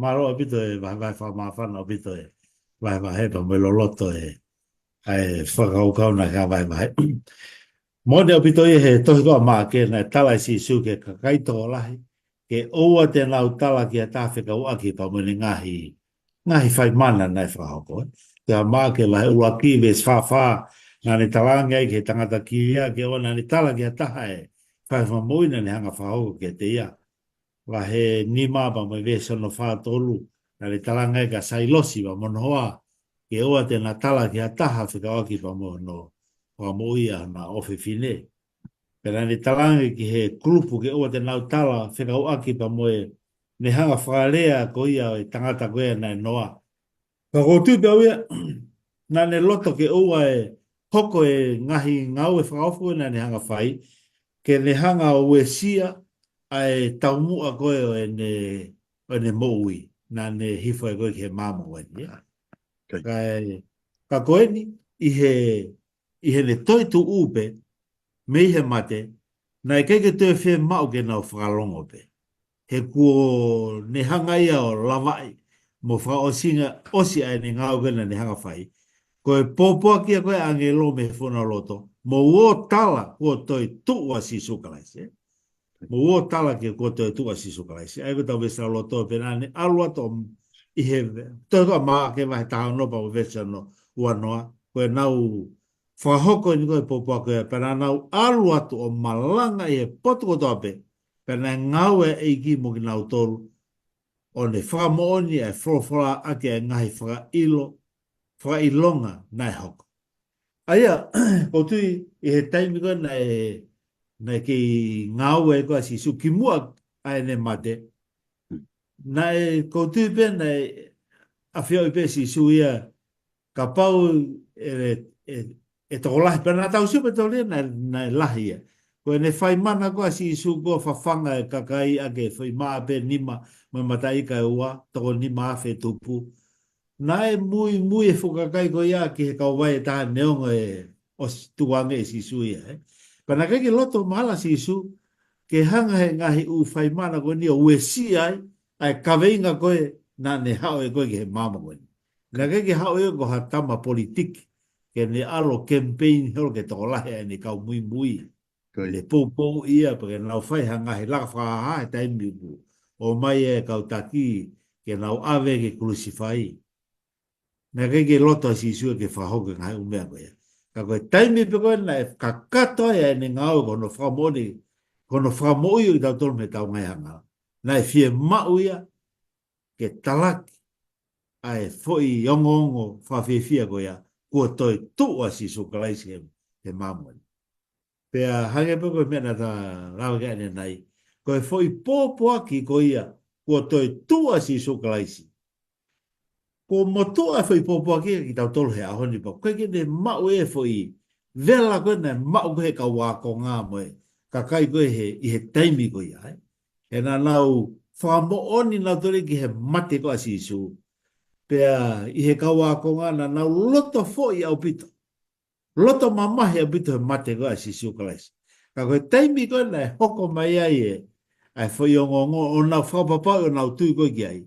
mālō ʻaupito e vahevahe, fakamāfana ʻaupito e vahevahe pea mo e loloto e, ʻa e fakakaukau naʻa ke vahevahe. Moʻoni ʻaupito ia he tohi ko ʻa Maʻake naʻe tala ʻe Sīsū ki he kakai tokolahi ke ʻoua te nau tala ki ha taha fekauʻaki pea mo ʻene ngaahi, ngaahi fai mana naʻe fakahoko. Ko ia Maʻake vahe ʻuluaki veesi fā fā, naʻa ne talaange ai ki he tangata kilia ke ʻoua naʻa ne tala ki ha taha e fai fakamoʻui naʻa ne hanga fakahoko kiate ia. Vahe nima pea mo e veesi hono fā tolu, naʻa ne talaange ai kia Sailosi vahe ono hoa ke ʻoua te na tala ki ha taha fekauʻaki pea mo hono fakamoʻui ʻa hona ʻofefine. Pea naʻa ne talaange ki he kulupu ke ʻoua te nau tala fekauʻaki pea mo ʻene hanga fakalea ko ia ʻo e tangata ko ia naʻe noa. Ka ʻoku ou tui pē au ia, naʻa ne loto ke ʻoua ʻe hoko e ngaahi ngāue fakaofo naʻa ne hanga fai, ke ne hanga ʻo uesia ʻa e taumuʻa ko ē ʻo ʻene, ʻo ʻene moʻui, naʻa ne hifo ai ko ē ki he maama ko eni. Kae, ka ko eni, ʻi he, ʻi heʻene toe tuʻu pē mei he mate, naʻe ʻikai ke toe fiemaʻu ke nau fakalongo pē. He kuo ne hanga ia ʻo lavaʻi mo fakaʻosinga ʻosi ʻa ʻene ngāue ko ē naʻa ne hanga fai. Ko e pōpoaki ia ko ē ʻa e ʻāngelo mei he fonua loto, mou ō tala kuo toe tuʻu ʻa Sīsū Kalaisi, ē? Mou ō tala ke kuo toe tuʻu ʻa Sīsū Kalaisi. ʻA ia ko ʻetau veesi lauloto pē naʻa ne ʻalu atu ʻi he, tohi ko ʻa Maʻake vahe taha ono pea mo e veesi hono ua noa. Ko ʻenau fakahoko eni ko e pōpoaki ko ia, pea naʻa nau ʻalu atu ʻo malanga ʻi he potu kotoa pē, pea naʻe ngāue ʻa e ʻEiki mo kinautolu, ʻo ne fakamoʻoni ʻa e folofola ʻaki ʻa e ngaahi fakaʻilo, fakaʻilonga naʻe hoko. ʻA ia, ʻoku ou tui ʻi he taimi ko ē naʻe, naʻe kei ngāue ai ko ē ʻa Sīsū kimuʻa ʻa ʻene mate, naʻe, ʻoku ou tui pē naʻe ʻafioʻi pē ʻe Sīsū ia kapau ʻe, ʻe, ʻe tokolahi, pea naʻa tau sio pē toli naʻe, naʻe lahi ia. Ko ʻene fai mana ko ē ʻa Sīsū ko e fafanga e kakai ʻaki e foʻi maʻa pē nima mo e mataʻi ika ʻe ua, toko nima afe tupu. Naʻe muimui e fuʻu kakai ko ia ki he kauvai ʻe taha neongo ʻe ʻosi tukuange ʻe Sīsū ia, ē. Pea naʻe ʻikai ke loto mahalo ʻa Sīsū ke hanga he ngaahi ʻū fai mana ko eni ʻo uesia ai ʻa e kaveinga ko ē naʻa ne haʻu ai ko ē ki he maama ko eni. Naʻe ʻikai ke haʻu ia ko ha tama politiki ke ne ʻalu ʻo campaign holo ke tokolahi ʻa ʻene kau muimui. Ko ia. Ne poupou ia pea ke nau fai ha ngaahi laka fakahāhā he taimi ʻoku ʻomai e kau taki ke nau ʻave ke kulusifai. Naʻe ʻikai ke loto ʻa Sīsū ke fakahoko e ngaahi ʻū meʻa ko ia. Ka ko e taimi pē ko ē naʻe kakato ai ʻene ngāue ko hono fakamoʻoni, ko hono fakamoʻui ʻo kitautolu mei heʻetau ngaahi angahala. Naʻe fiemaʻu ia ke talaki ʻa e foʻi ongoongo fakafiefia ko ia, kuo toetuʻu ʻa Sīsū Kalaisi he, he māmani. Pea hangē pē ko e meʻa naʻa ta lave ki ai ʻanenai, ko e foʻi pōpoaki ko ia, kuo toetuʻu ʻa Sīsū Kalaisi. Kuo motuʻa e foʻi pōpoaki ia kiate kitautolu he ʻaho ni pea ʻoku ʻikai ke ne maʻu e foʻi vela ko ē naʻe maʻu ko ē he kau ākonga mo e kakai ko ē he, ʻi he taimi ko ia, ē. He naʻa nau fakamoʻoni nautolu ki he mate ko ē ʻa Sīsū. Pea ʻi he kau ākonga naʻa nau loto foʻi ʻaupito. Loto mamahi ʻaupito he mate ko ē ʻa Sīsū Kalaisi. Ka ko e taimi ko ē naʻe hoko mai ai e, ʻa e foʻi ongoongo ʻo nau fakapapauʻi ʻo nau tui ko ē ki ai.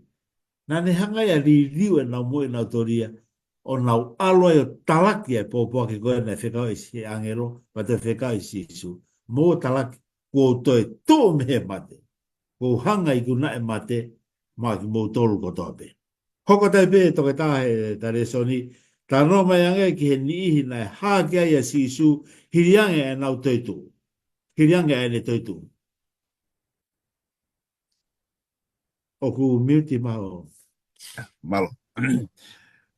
Naʻa ne hanga ia ʻo liliu ʻenau moʻui ʻanautolu ia, ʻo nau ʻalu ai ʻo talaki ʻa e pōpoaki ko ē naʻe fekau ʻe he ʻāngelo, pea toe fekau ʻe Sīsū. Mou talaki, kuo u toetuʻu mei he mate. Kuo u hanga ikunaʻi e mate, maʻa kimoutolu kotoa pē. Hoko atu pē toketā he ta lēsoni, talanoa mai ange ki he niʻihi naʻe hā ki ai ʻa Sīsū, hili ange ʻenau toetuʻu. Hili ange ʻene toetuʻu. ʻOku mute mai ʻo. Mālō.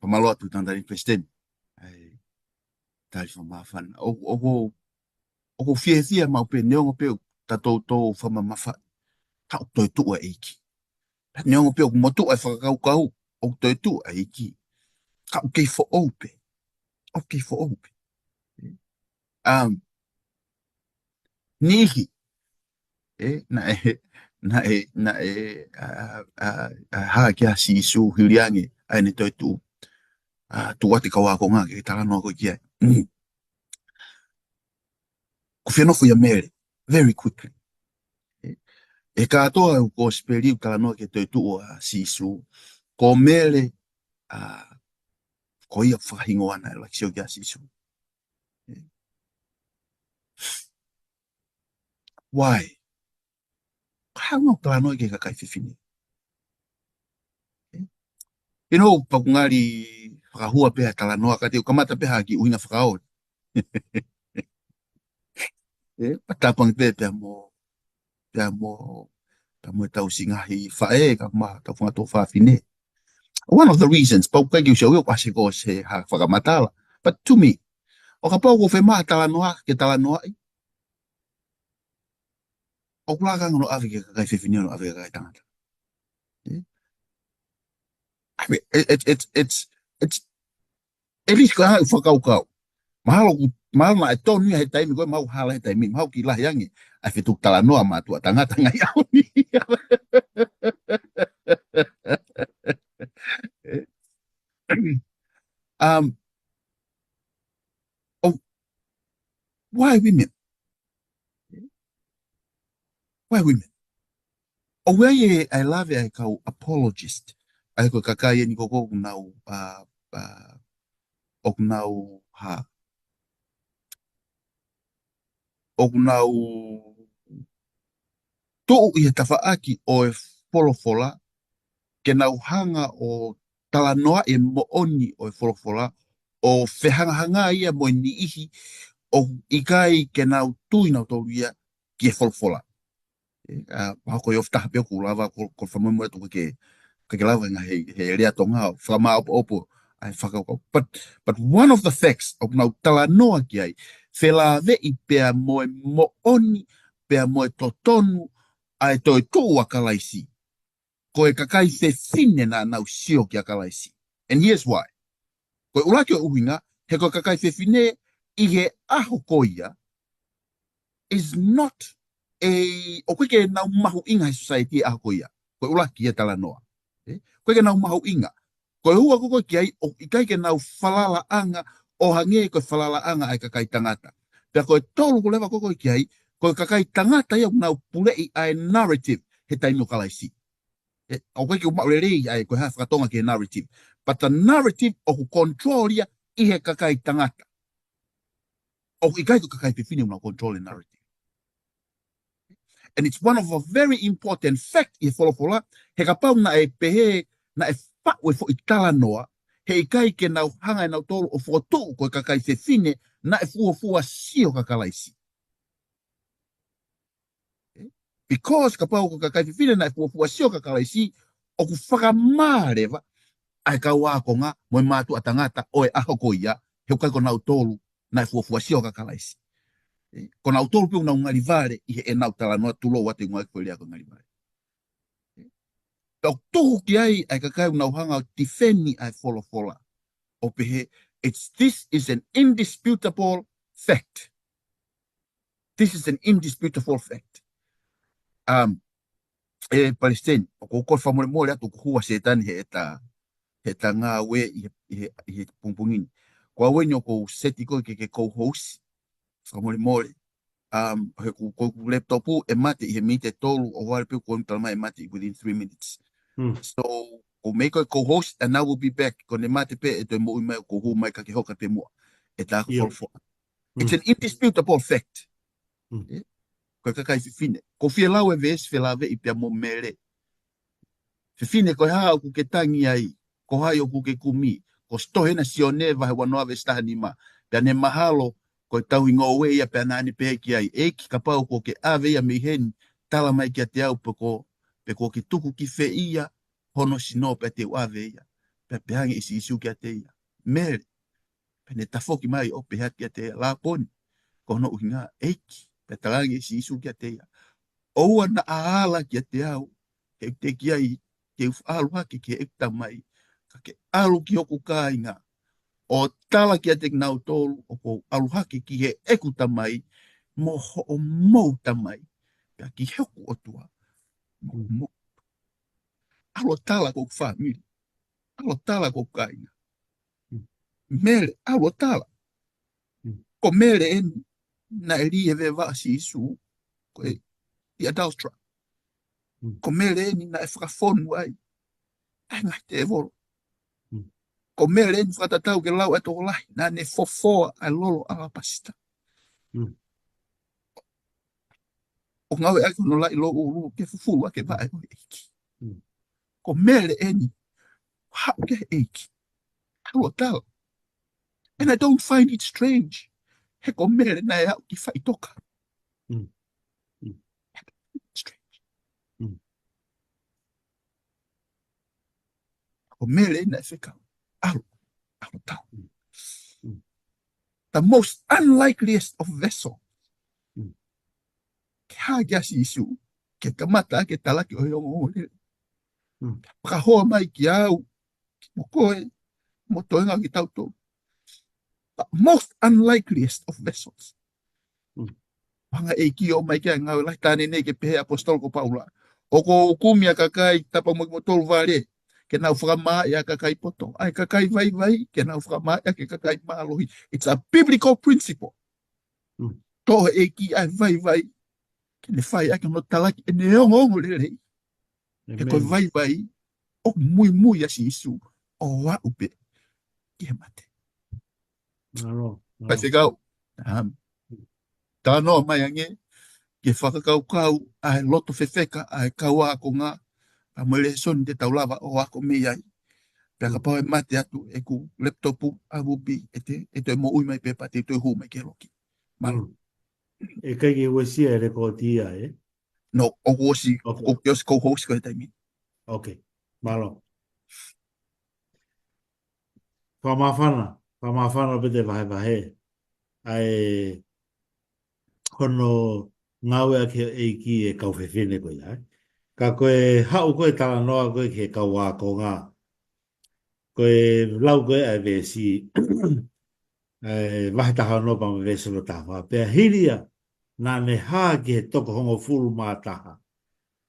Mālō atu Tangata ni Palesiteni. ʻAi, tali fakamāfana. ʻO, ʻoku, ʻoku fiefia maʻu pē neongo pē ʻoku ta toutou fakamamafaʻi. Ka ʻoku toetuʻu ʻa e ʻEiki. Neongo pē ʻoku motuʻa e fakakaukau, ʻoku toetuʻu ʻa e ʻEiki. Ka ʻoku kei foʻou pē. ʻOku kei foʻou pē. Um, niʻihi. Ē, naʻe, naʻe, naʻe, a, a, a, hā ki ai ʻa Sīsū hili ange ʻa ʻene toetuʻu. A, tuʻu atu e kau ākonga ke talanoa ko ē ki ai. Mm. Ko e fie nofo ia ʻa Mele, very quickly. Ē, ʻi he kātoa ʻo e kosipeli ʻoku talanoa ki he toetuʻu ʻa Sīsū, ko Mele, a, ko ia fakahingoa naʻe laki sio ki ai ʻa Sīsū. Ē. Why? Ka hanga ʻo talanoa ki he kakai fefine. You know, pea ʻoku ngali fakahua pē ha talanoa ka te u kamata pē ha kiʻi ʻuhinga fakaoli. Ē, pea tāpuaki pē pea mo, pea mo, pea mo ʻetau siʻi ngaahi faʻē, kae ʻumaʻā ʻetau fanga tuofāfine. One of the reasons, pea ʻoku ʻikai ke u sio au ʻoku ʻasi ko ē ha fakamatala. But to me, ʻo kapau ʻoku fiemaʻu ha talanoa, ke talanoaʻi, ʻoku laka ange hono ʻave ki he kakai fefine hono ʻave ki he kakai tangata. Ē? I mean, it, it, it's, it's, it's, at least ko e hā ʻeku fakakaukau. Mahalo ʻoku, mahalo naʻe tonu ia he taimi ko ē, mahalo hala he taimi, mahalo kiʻi lahi ange ʻa e fetuku talanoa mātuʻa tangata ngaahi ʻaho ni. Um, oh, why women? Why women? ʻO ʻai e, I love e ʻa e kau apologist. ʻA ia ko e kakai eni ko ē ʻoku nau, a, a, ʻoku nau hā. ʻOku nau tuʻu ʻi he tafaʻaki ʻo e folofola, ke nau hanga ʻo talanoaʻi e moʻoni ʻo e folofola, ʻo fehangahangai ia mo e niʻihi ʻoku ʻikai ke nau tui nautolu ia ki he folofola. Ē, a, mahalo ko e ofi taha pē ʻoku lava, ko, ko e fakamolemole atu ke, ke, ke lava ngaahi he, he lea Tonga ʻo fakamāʻopoʻopo ʻa e fakakaukau. But, but one of the facts ʻoku nau talanoa ki ai, felāveʻi pea mo e moʻoni, pea mo e totonu, ʻa e toetuʻu ʻa Kalaisi. Ko e kakai fefine naʻa nau sio kia Kalaisi. And here's why. Ko e ʻuluaki ʻo e ʻuhinga, he ko e kakai fefine ʻi he ʻaho ko ia is not a, ʻoku ʻikai ke nau mahuʻinga he society he ʻaho ko ia. Ko e ʻuluaki ia talanoa. Ē? ʻOku ʻikai ke nau mahuʻinga. Ko e ua ko ē ki ai, ʻoku ʻikai ke nau falalaʻanga ʻo hangē ko e falalaʻanga ʻa e kakai tangata. Pea ko e tolu ko ē leva ko ē ki ai, ko e kakai tangata ia ʻoku nau puleʻi ʻa e narrative he taimi ʻo Kalaisi. Ē, ʻoku ʻikai ke u maʻu lelei ʻa e ko e hā e fakatonga ki he narrative. But the narrative ʻoku control ia ʻi he kakai tangata. ʻOku ʻikai ko e kakai fefine ʻoku nau control e narrative. And it's one of a very important fact ʻi he folofola, he kapau naʻe pehē, naʻe faʻu e foʻi talanoa, heʻikai ke nau hanga ʻe nautolu ʻo fokotuʻu ko e kakai fefine naʻe fuofua sio kia Kalaisi. Because kapau ko e kakai fefine naʻe fuofua sio kia Kalaisi, ʻoku fakamā leva ʻa e kau ākonga mo e mātuʻa tangata ʻo e ʻaho ko ia, he ʻoku ʻikai ko nautolu naʻe fuofua sio kia Kalaisi. Ko nautolu pē ʻoku nau ngalivale ʻi heʻenau talanoa, tulou atu e ngaahi ko e lea ko e ngalivale. Pea ʻoku tuhu ki ai ʻa e kakai ʻoku nau hanga ʻo tifeni ʻa e folofola ʻo pehē, it's, this is an indisputable fact. This is an indisputable fact. Um, ʻe Palesiteni, ʻoku ou kole fakamolemole atu ʻoku hū ʻa Sētane heʻeta, heʻeta ngāue ʻi he, ʻi he, ʻi he pongipongi ni. Ko au eni ʻoku ou seti koe ke ke co-host, fakamolemole. Um, he ʻoku, ko ʻeku laptop ʻe mate ʻi he miniti ʻe tolu, ʻo vale pē kuo u talamai ʻe mate within three minutes. So, ʻoku ou mei ko e co-host, and I will be back. Ko ʻene mate pē ʻe toe moʻui mai, ʻoku ou hū mai ka ke hoko atu pē muʻa ʻeta folofola. It's an indisputable fact. Ko e kakai fefine. ʻOku ou fie lau e veesi felāveʻi pea mo Mele. Fefine, ko e hā ʻoku ke tangi ai? Ko hai ʻoku ke kumi? Ko e tohi ʻena Sione vahe uanoa veesi tahanima. Pea ne mahalo ko e tauhi ngoue ia pea naʻa ne pehē ki ai, ʻEiki, kapau kuo ke ʻave ia mei heni, tala mai kiate au pe ko, pe kuo ke tuku ki fē ia hono sino pea te u ʻave ia. Pea pehē ange ʻe Sīsū kiate ia, Mele. Pea ne tafoki mai ʻo pehē kiate ia, Lāponi, ko hono ʻuhinga ʻEiki. Pea tala ange ʻe Sīsū kiate ia, ʻOua naʻa ala kiate au, he ʻoku teʻeki ai ke u ʻalu hake ki heʻeku Tamai, ka ke ʻalu ki hoku kāinga ʻo tala kiate kinautolu ʻoku ou ʻalu hake ki heʻeku Tamai mo hoʻomou Tamai, pea ki hoku ʻOtua mo homou. ʻAlu ʻo tala ki hoku fāmili. ʻAlu ʻo tala ki hoku kāinga. Mele, ʻalu ʻo tala. Ko Mele eni naʻe lī he veʻe vaʻa ʻo Sīsū, ko e, the adulterer. Ko Mele eni naʻe fakafonu ai ʻa e ngaahi tēvolo. Ko Mele eni, fakatatau ki he lau ʻa e tokolahi, naʻa ne fofoa ʻa e lolo ʻalapasita ʻo ngāueʻaki hono laʻi louʻulu ke fufulu ʻaki e vaʻe ʻo e ʻEiki. Ko Mele eni, haʻu ki he ʻEiki, ʻalu ʻo tala. And I don't find it strange. He ko Mele naʻe aʻu ki faʻitoka. Strange. Ko Mele naʻe fekau, ʻalu, ʻalu ʻo tala. The most unlikeliest of vessels. Ke hā kia Sīsū, ke kamata ke talaki ʻo e ongoongolelei. Pea fakahoa mai kia au, ki mo koe, mo toenga kitautolu. But most unlikeliest of vessels. Hanga ʻe he ʻEiki ʻo ʻomai ki ai e ngāue lahi, tā neʻineʻi ke pehē ʻe he ʻaposetolo ko Paula, ʻOku ou kumi ʻa e kakai tapa mo kimoutolu vale, ke nau fakamāʻi ʻa e kakai poto, ʻa e kakai vaivai ke nau fakamāʻi ʻaki e kakai mālohi. It's a biblical principle. Toʻo ʻe he ʻEiki ʻa e vaivai ke ne fai ʻaki hono talaki ʻene ongoongolelei. He ko e vaivai ʻoku muimui ʻa Sīsū ʻo aʻu pē ki he mate. Faifekau, talanoa mai ange ke fakakaukau ʻa e loto fefeka ʻa e kau ākonga, ʻa mo e lēsoni te tau lava ʻo ako mei ai. Pea kapau ʻe mate atu ʻeku laptop, ʻa vupi, ʻe te, ʻe toe moʻui mai pē pea te u toe hū mai ki he loki. Mālō. ʻE ʻikai ke uesia e lekooti ia, ē? No, ʻoku ʻosi, ʻoku ke ʻosi co-host ko e taimi. Ok, mālō. Fakamāfana, fakamāfana pē te vahevahe ʻa e hono ngāueʻaki ʻe he ʻEiki e kau fefine ko ia, ē. Ka ko e haʻu ko e talanoa ko e ki he kau ākonga. Ko e lau ko e ʻa e veesi, ʻa e vahe taha ono pea mo e veesi hono taha fā. Pea hili ia, naʻa ne hā ki he toko hongofulu mā taha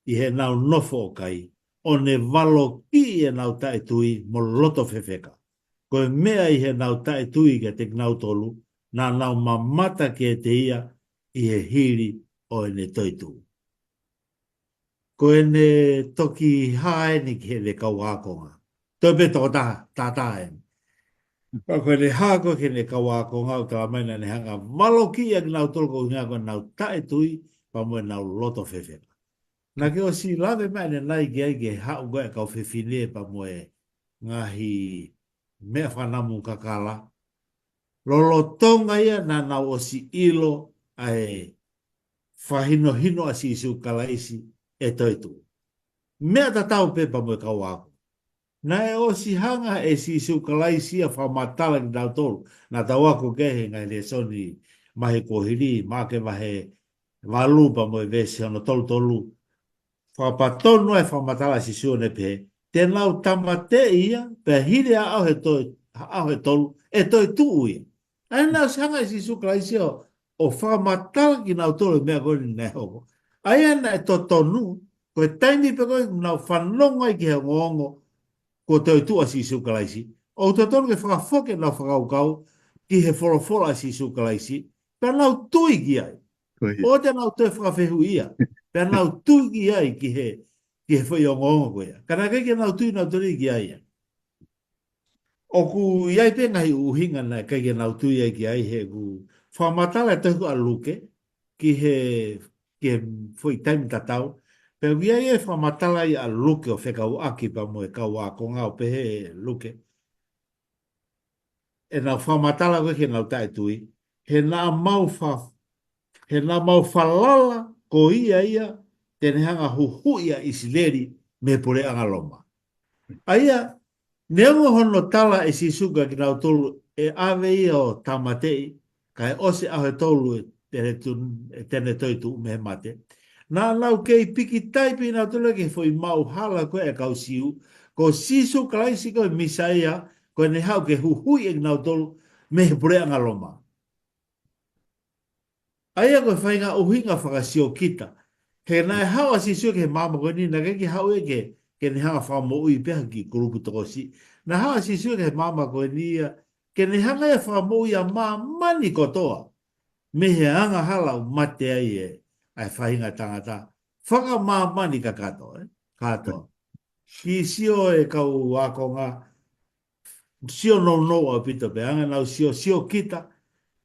ʻi heʻenau nofo ʻo kai, ʻo ne valokiʻi ʻenau taʻetui mo loto fefeka. Ko e meʻa ʻi heʻenau taʻetui kiate kinautolu, naʻa nau mamata kiate ia ʻi he hili ʻo ʻene toetuʻu. Ko ʻene toki hā eni ki heʻene kau ākonga. Toe pē tokotaha, tātā eni. Ka ko ʻene hā ko ē ki heʻene kau ākonga ʻoku talamai naʻa ne hanga ʻo valokiʻi ʻa kinautolu koeʻuhinga ko ʻenau taʻetui pea mo ʻenau loto fefeka. Naʻa ke ʻosi lave mai ʻanenai ki ai ki he haʻu ko ē ʻa e kau fefine pea mo e ngaahi meʻa fakanamu kakala. Lolotonga ia naʻa nau ʻosi ʻilo ʻa e fakahinohino ʻa Sīsū Kalaisi ʻe toetuʻu. Meʻa tatau pē pea mo e kau ako. Naʻe ʻosi hanga ʻe Sīsū Kalaisi ia ʻo fakamatala kinautolu. Naʻa tau ako ki he ngaahi lēsoni mei he kuohili, Maʻake vahe valu pea mo e veesi hono tolu tolu. Fakapatonu ai e fakamatala ʻa Sīsū ʻo ne pehē, te nau tāmateʻi ia, pea hili ha ʻaho ʻe toe, ha ʻaho ʻe tolu, ʻe toetuʻu ia. ʻA ia naʻe ʻosi hanga ʻe Sīsū Kalaisi ia ʻo, ʻo fakamatala kinautolu e meʻa ko eni naʻe hoko. ʻA ia naʻe totonu, ko e taimi pē ko ē naʻa nau fanongo ai ki he ongoongo kuo toetuʻu ʻa Sīsū Kalaisi, ʻoku totonu ke fakafoki ʻenau fakakaukau ki he folofola ʻa Sīsū Kalaisi, pea nau tui ki ai. Ko ia. ʻOua te nau toe fakafehuʻia. Pea nau tui ki ai ki he, ki he foʻi ongoongo ko ia. Ka naʻe ʻikai ke nau tui nautolu ia ki ai. ʻOku ʻi ai pē ngaahi ʻuhinga naʻe ʻikai ke nau tui ai ki ai he ʻoku fakamatala e tohi ko ē ʻa Luke, ki he, ki he foʻi taimi tatau. Pea ʻoku ʻi ai e fakamatala ia ʻa Luke ʻo fekauʻaki pea mo e kau ākonga ʻo pehē ʻe Luke, ʻenau fakamatala ko ē ki heʻenau taʻetui, he naʻa mau fa-, he naʻa mau falala ko ia ia te ne hanga ʻo huhuʻi ʻa ʻIsileli mei he puleʻanga Loma. ʻA ia, neongo hono tala ʻe Sīsū kiate kinautolu ʻe ʻave ia ʻo tāmateʻi, kae ʻosi e ʻaho ʻe tolu ʻe te ne tu-, ʻe te ne toetuʻu mei he mate. Naʻa nau kei pikitai pē nautolu ki he foʻi maʻuhala ko ē ʻa e kau Siu, ko Sīsū Kalaisi ko e Mīsaia, ko ʻene haʻu ke huhuʻi ʻe kinautolu mei he puleʻanga Loma. ʻA ia ko e faʻahinga ʻuhinga fakasiokita. He naʻe haʻu ʻa Sīsū ki he māmani ko eni, naʻe ʻikai ke haʻu ia ke, ke ne hanga ʻo fakamoʻui pē ha kiʻi kulupu tokosiʻi. Naʻe haʻu ʻa Sīsū ki he māmani ko eni ia, ke ne hanga ia ʻo fakamoʻui ʻa māmani kotoa. Mei he angahala ʻoku mate ai e, ʻa e faʻahinga tangata. Fakamāmani kakato, ē? Kātoa. Kiʻi sio e kau ākonga, sio nounou ʻaupito pē, hanga ʻenau sio, siokita,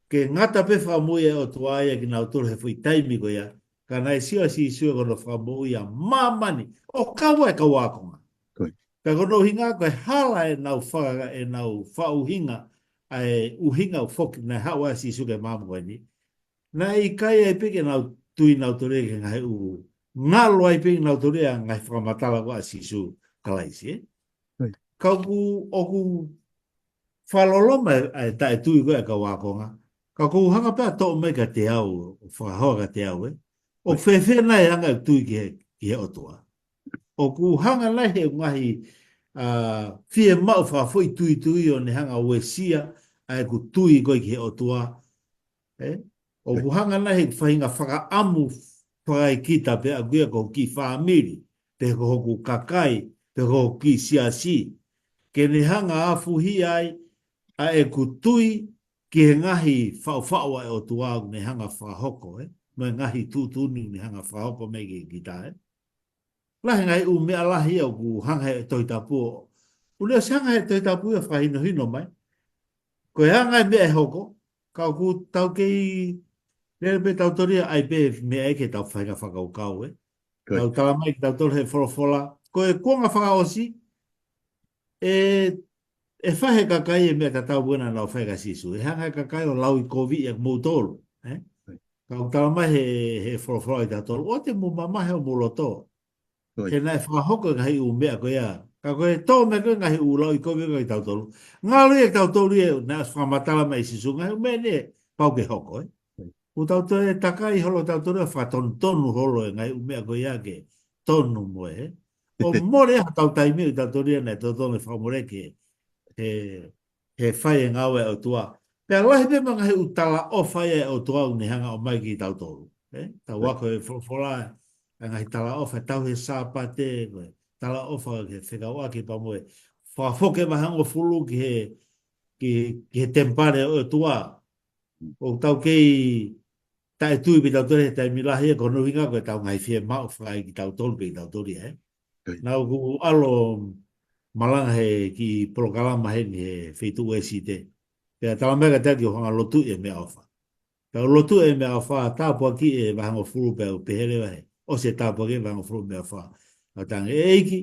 ke ngata pē fakamoʻui ʻa e ʻOtua ia kiate kinautolu he foʻi taimi ko ia, ka naʻe sio ʻa Sīsū ia ko hono fakamoʻui ʻa māmani, ʻo kau ai e kau ākonga. Ko ia. Pea ko hono ʻuhinga ko e hala ʻenau faka-, ʻenau fakaʻuhinga, ʻa e ʻuhinga ʻoku foki naʻe haʻu ai ʻa Sīsū ki he māmani ko eni. Naʻe ʻikai ai pē ke nau tui nautolu ia ki he ngaahi ʻū, ngalo ai pē kinautolu ia ʻa e ngaahi fakamatala ko ē ʻa Sīsū Kalaisi, ē? Right. Ka ʻoku, ʻoku fakaloloma e, e taʻetui ko ē ʻa e kau ākonga. Ka ʻoku ou hanga pē ʻo toʻo mai kiate au, ʻo fakahoa kiate au, ē? ʻOku fēfē nai e anga ʻeku tui ki he, ki he ʻOtua? ʻOku hanga nai he ngaahi, ā, fiemaʻu fakafoʻituitui ʻo ne hanga ʻo uesia ʻa ʻeku tui ko ē ki he ʻOtua? Ē? ʻOku hanga nai he faʻahinga fakaʻamu fakaʻikita pē ʻaʻaku ia ki hoku kiʻi fāmili, pe ko hoku kakai, pe ko hoku kiʻi siasi. Ke ne hanga ʻo afuhi ai ʻa ʻeku tui ki he ngaahi faʻufaʻu ʻa e ʻOtua ʻoku ne hanga ʻo fakahoko, ē? Mo e ngaahi tuʻutuʻuni ʻoku ne hanga ʻo fakahoko mai kiate kita, ē? Lahi e ngaahi ʻū meʻa lahi ia ʻoku hanga he Tohi Tapu. ʻOku ne ʻosi hanga he Tohi Tapu ia ʻo fakahinohino mai. Ko e anga e meʻa ʻe hoko, ka ʻoku tau kei lele pē tautolu ia ʻai pē meʻa ia ke tau faʻahinga fakakaukau, ē? Ko ia. Tau tala mai kiate kitautolu he folofola. Ko e kuonga fakaʻosi, ʻe, ʻe fai he kakai e meʻa tatau pē naʻa nau fai kia Sīsū. ʻE hanga he kakai ʻo lauʻikoviʻi ʻa kimoutolu, ē? Ko ia. Ka ʻoku tala mai he, he folofola kiate kitautolu, ʻoua te mou mamahi homou loto. Ko ia. He naʻe fakahoko e ngaahi ʻū meʻa ko ia. Ka ko e tō mai ko ē ngaahi ʻū lauʻikoviʻi kiate kitautolu. Ngalo ia kiate kitautolu ia, naʻe fakamatala mai ʻe Sīsū ngaahi ʻū meʻa naʻe pau ke hoko, ē? Ko ia. ʻOku tau toe takai holo tautolu ia ʻo fakatonutonu holo e ngaahi ʻū meʻa ko ia ke tonu mo e. ʻO mole ʻa hotau taimi ʻo tautolu ia naʻe totonu ke fakamole ke he, he fai e ngāue ʻa e ʻOtua. Pea lahi pē mo e ngaahi ʻū talaʻofa ia ʻa e ʻOtua ʻoku ne hanga ʻo ʻomai kiate kitautolu. Ē? Tau ako e folofola, e ngaahi talaʻofa, tauhi e Sāpate, ko e talaʻofa ke fekauʻaki pea mo e fakafoki e vahe hongofulu ki he, ki, ki he temipale ʻo e ʻOtua. ʻOku tau kei taʻetui pē tautolu he taimi lahi ia ko hono ʻuhinga ko ʻetau ngaahi fiemaʻu fakaʻikitautolu pē kitautolu ia, ē? Ko ia. Naʻa ku ʻalu ʻo malanga he kiʻi polokalama heni he feituʻu Uēsite. Pea tala mai kiate au ke u hanga ʻo lotuʻi e meʻaʻofa. Pea u lotu e meʻaʻofa, tāpuakiʻi e vahehongofulu, pea u pehē leva he ʻosi e tāpuakiʻi e vahehongofulu meʻaʻofa. ʻA tangi, ʻEiki,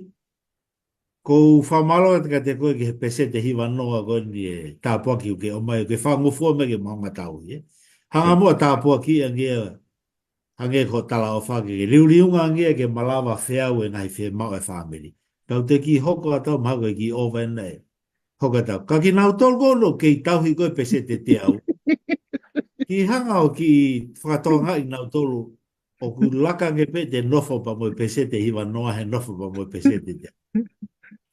ʻoku ou fakamālō atu kiate koe ki he peseti ʻe hiva noa ko eni e tāpuaki ʻoku ke ʻomai, ʻoku ke fakangofua mai ke mau ngata ui, ē. Hanga muʻa tāpuakiʻi ange, hangē ko e talaʻofa ke, ke liuliunga ange ke malava feau e ngaahi fiemaʻu e fāmili. Pea u te ki hoko atu au mahalo ko e ki ʻova ena ē. Hoko atu au. Ka kinautolu ko ē ʻoku kei tauhi ko ē peseti ʻe teau. Kiʻi hanga ʻo kiʻi fakatokangaʻi kinautolu ʻoku laka ange pē ʻete nofo pea mo e peseti ʻe hiva noa he nofo pea mo e peseti ʻe teau.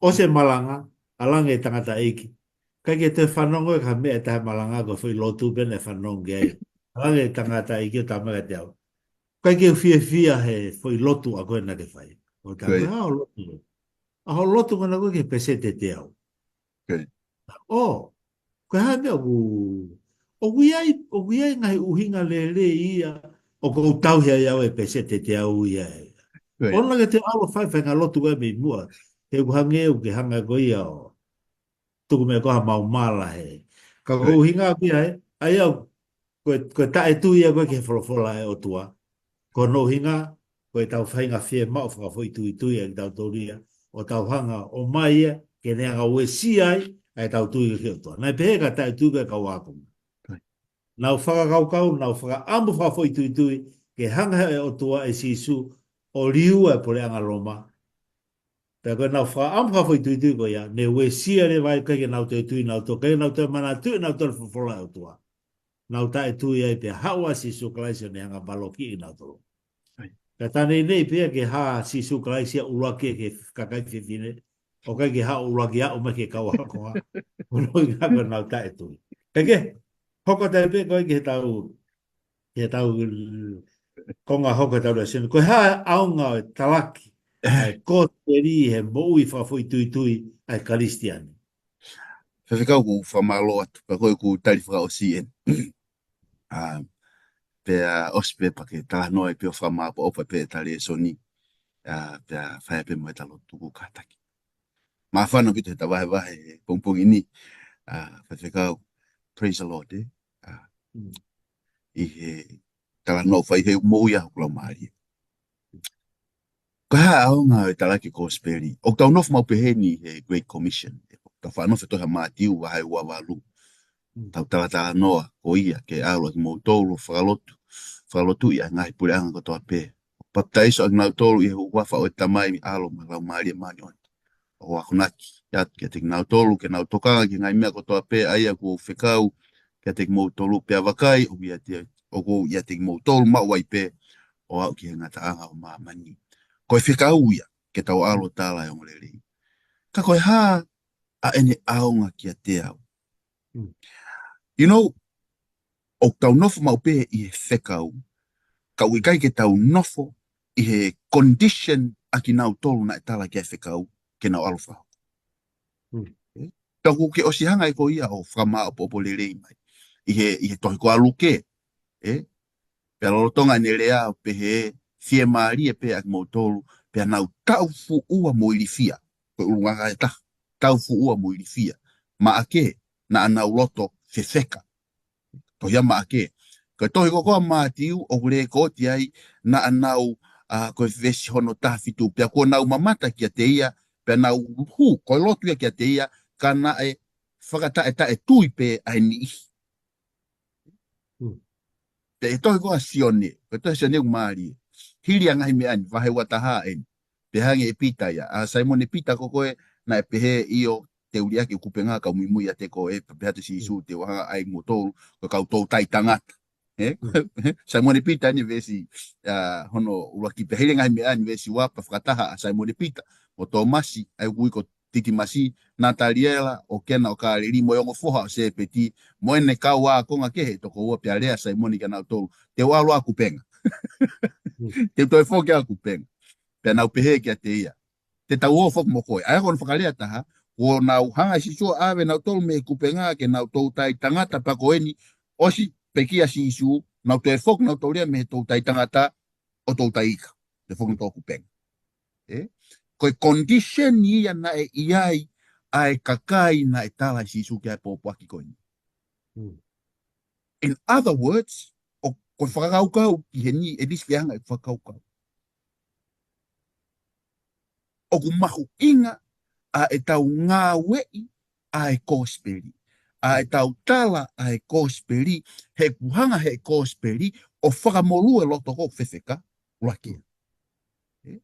ʻOsi e malanga, ʻalu ange e tangataʻeiki. ʻIkai ke toe fanongo ia ki ha meʻa ʻe taha he malanga, ko e foʻi lotu pē naʻe fanongo ki ai. ʻAlu ange e tangataʻeiki ʻo talamai kiate au, ʻikai ke u fiefia he foʻi lotu ʻa koe naʻa ke fai. ʻO talamai, ʻa hoʻo lotu. ʻA hoʻo lotu ko ena ko ē ki he peseti ʻe teau. ʻO, ko e hā e meʻa ʻoku, ʻoku ʻi ai, ʻoku ʻi ai e ngaahi ʻuhinga lelei ia ʻoku ou tauhi ai au e peseti ʻe teau ia. ʻOua naʻa ke toe ʻalu ʻo fai e faʻahinga lotu ko ē mei muʻa. He ʻoku hangē ʻoku ke hanga koe ia ʻo tuku mai koe ha maumala he. Ka ko e ʻuhinga ʻoku ʻi ai, ʻa ia ko e, ko e taʻetui ia ko ē ki he folofola ʻa e ʻOtua. Ko hono ʻuhinga, ko ʻetau faʻahinga fiemaʻu fakafoʻituitui ʻa kitautolu ia, ʻo tau hanga ʻo ʻomai ia ke ne hanga ʻo uesia ai ʻa ʻetau tui ki he ʻOtua. Naʻe pehē ka taʻetui ko e kau ākonga. Naʻa nau fakakaukau, naʻa nau fakaʻamu fakafoʻituitui ke hanga ʻe he ʻOtua, ʻe Sīsū, ʻo liua e puleʻanga Loma. Pea ko ʻenau fakaʻamu fakafoʻituitui ko ia, ne uesia leva ai, ʻikai ke nau toe tui nautolu, ʻikai ke nau toe manatuʻi nautolu e folofola ʻa e ʻOtua. Nau taʻetui ai pea haʻu ʻa Sīsū Kalaisi ʻo ne hanga ʻo valokiʻi nautolu. Pea tā neʻineʻi pē ia ke hā ʻa Sīsū Kalaisi ia ʻuluaki ki he kakai fefine, ʻo ʻikai ke haʻu ʻuluaki ia ʻo mai ki he kau ākonga. Ko hono ʻuhinga ko ʻenau taʻetui. Kae kehe, hoko atu pē ko ē ki heʻetau, ki heʻetau konga hoko ʻetau lēsoni. Ko e hā e ʻaonga ʻo e talaki ʻa e kosipeli he moʻui fakafoʻituitui ʻa e Kalisitiane? Faifekau, ʻoku ou fakamālō atu, pea ko ʻeku tali fakaʻosi eni. ʻA, pea ʻosi pē pea ke talanoa ai pē ʻo fakamāʻopoʻopo pē ʻeta lēsoni. ʻA, pea fai pē mo ʻeta lotu, ʻoku kātaki. Māfana ʻaupito heʻeta vahevahe he pongipongi ni. ʻA, Faifekau, praise the Lord, ē? ʻA, ʻi he talanoa ʻoku fai he moʻui ʻa hoku laumālie. Ko e hā e ʻaonga ʻo e talaki kosipeli? ʻOku tau nofo maʻu pehē ni he Great Commission. ʻOku tau faʻa nofo he tohi ʻa Mātiu vahe ua valu. Tau talatalanoa ko ia ke ʻalu ʻa kimoutolu ʻo fakalotu, fakalotuʻi ʻa e ngaahi puleʻanga kotoa pē, ʻo papitaiso ʻa kinautolu ʻi he huafa ʻo e Tamai, ʻAlo mo e Laumālie Māʻoniʻoni. ʻO akonaki atu kiate kinautolu ke nau tokanga ki he ngaahi meʻa kotoa pē ʻa ia kuo u fekau kiate kimoutolu, pea vakai, ʻoku ou ʻiate, ʻoku ou ʻiate kimoutolu maʻu ai pē ʻo aʻu ki he ngataʻanga ʻo māmani. Ko e fekau ia ke tau ʻalu ʻo tala e ongoongolelei. Ka ko e hā ʻa ʻene ʻaonga kiate au? You know, ʻoku tau nofo maʻu pē ʻi he fekau, ka ʻoku ʻikai ke tau nofo ʻi he condition ʻa kinautolu naʻe tala ki ai e fekau ke nau ʻalu ʻo fakahoko. Ē? Ka ʻoku ke ʻosi hanga ʻe koe ia ʻo fakamāʻopoʻopo lelei mai ʻi he, ʻi he tohi ko ē ʻa Luke, ē? Pea lolotonga ʻene lea ʻo pehē, fiemālie pē ʻa kimoutolu, pea nau taʻufuʻua mo ilifia. Ko e ʻulungaanga ʻe taha, taʻufuʻua mo ilifia. Maʻake, naʻa nau loto fefeka. Tohi ʻa Maʻake. Ko e tohi ko ē ʻa Mātiu, ʻoku lēkooti ai, naʻa nau, ʻa, ko e veesi hono taha fitu, pea kuo nau mamata kiate ia, pea nau hū, ko e lotu ia kiate ia, ka naʻe fakataʻetaʻetui pē ʻa e niʻihi. Pea ʻi he tohi ko ē ʻa Sione, ko e tohi ʻa Sione ʻoku mālie. Hili ʻa e ngaahi meʻa ni, vahe ua taha eni. Pea hangē ʻe Pita ia, ʻa Saimone Pita ko ē naʻe pehē, ʻio, te u liʻaki ʻeku kupenga ka u muimui ʻiate koe, pea pehē atu ʻe Sīsū, te u hanga ʻo ʻai kimoutolu ko e kau toutai tangata. Ē? Saimone Pita eni veesi, ʻa, hono ʻuluaki, pea hili ʻa e ngaahi meʻa ni veesi ua, pea fakataha ʻa Saimone Pita mo Tōmasi, ʻa ia ʻoku ui ko Titimasi, Nataniela ʻo Kena ʻo Kāleli, mo e ongo foha ʻo Sēpeti, mo ʻene kau ākonga kehe ʻe toko ua, pea lea ʻa Saimone kia nautolu, te u ʻalu ʻo ʻai ʻeku kupenga. Te u toe foki ʻo ʻai ʻeku kupenga. Pea nau pehē kiate ia, te tau ō foki mo koe. ʻA ia ko hono fakalea ʻe taha, kuo nau hanga ʻe Sīsū ʻo ʻave nautolu mei he kupenga ke nau toutai tangata, pea ko eni, ʻosi pekia ʻa Sīsū, nau toe foki nautolu ia mei he toutai tangata ʻo toutai ika. Toe foki nautolu ʻo kupenga. Ē? Ko e condition ia naʻe ʻi ai ʻa e kakai naʻe tala ʻe Sīsū ki ai e pōpoaki ko eni. In other words, Ko e fakakaukau ki heni, ʻe lisi ke hanga e fakakaukau. ʻOku mahuʻinga ʻa ʻetau ngāueʻi ʻa e kosipeli, ʻa ʻetau tala ʻa e kosipeli, he ʻoku hanga he kosipeli ʻo fakamolū e loto ko ē ʻoku fefeka, ʻuluaki. Ē?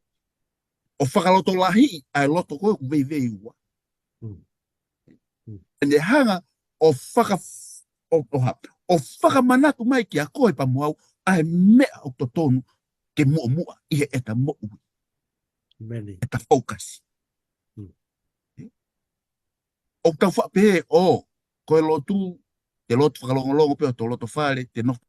ʻO fakalotolahiʻi ʻa e loto ko ē ʻoku veiveiua. Mm. Mm. ʻEne hanga ʻo faka-, ʻo, ʻo ha-, ʻo fakamanatu mai kia koe pea mo au ʻa e meʻa ʻoku totonu ke muʻomuʻa ʻi heʻeta moʻui. Meni. ʻEta focus. Mm. ʻOku tau faʻa pehē ʻo, ko e lotu, te lotu fakalongolongo pē ʻo te loto fale, te nofo.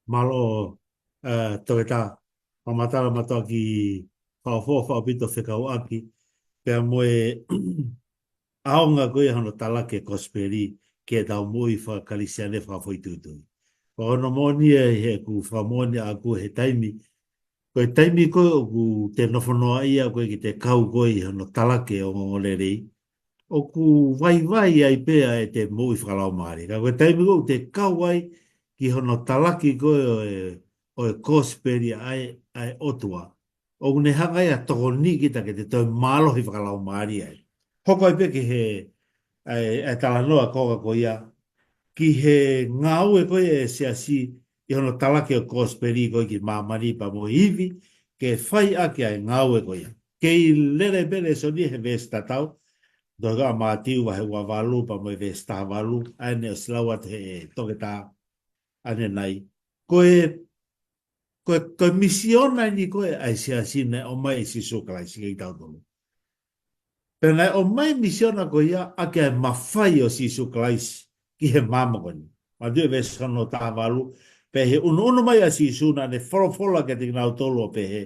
Mālō, ē, Toketā, fakamatala mātuʻaki fakaʻofoʻofa ʻaupito fekauʻaki, pea mo e ʻaonga ko ia hono talaki e kosipeli ki heʻetau moʻui faka-Kalisitiane fakafoʻituitui. Ko hono moʻoni ē, he ʻoku fakamoʻoni ʻaʻaku he taimi, ko e taimi ko ē ʻoku te nofo noaʻia koe ki he kau ko ē ʻi hono talaki e ongoongolelei, ʻoku vaivai ai pē ʻa ʻete moʻui fakalaumālie. Ka ko e taimi ko ē ʻoku te kau ai ki hono talaki ko ē ʻo e, ʻo e kosipeli ʻa e, ʻa e ʻOtua, ʻoku ne hanga ia ʻo tokoniʻi kita ke te toe mālohi fakalaumālie ai. Hoko ai pē ki he, ʻa e, ʻa e talanoa ko ē ko ia, ki he ngāue ko ia ʻa e siasi ʻi hono talaki ʻo e kosipeli ko ē ki māmani pea mo e ivi ke fai ʻaki ʻa e ngāue ko ia. Kei lele pē lēsoni he veesi tatau, tohi ko ē ʻa Mātiu vahe ua valu pea mo e veesi taha valu, ʻa ʻene ʻosi lau atu he Toketā ʻanenai. Ko e, ko e, ko e misiona eni ko ē ʻa e siasi naʻe ʻomai ʻe Sīsū Kalaisi kiate kitautolu. Pea naʻe ʻomai e misiona ko ia ʻaki ʻa e mafai ʻo Sīsū Kalaisi ki he māmani ko eni. Mātiu veesi hono taha valu, pea ʻi he ʻunuʻunu mai ʻa Sīsū naʻa ne folofola kiate kinautolu ʻo pehē,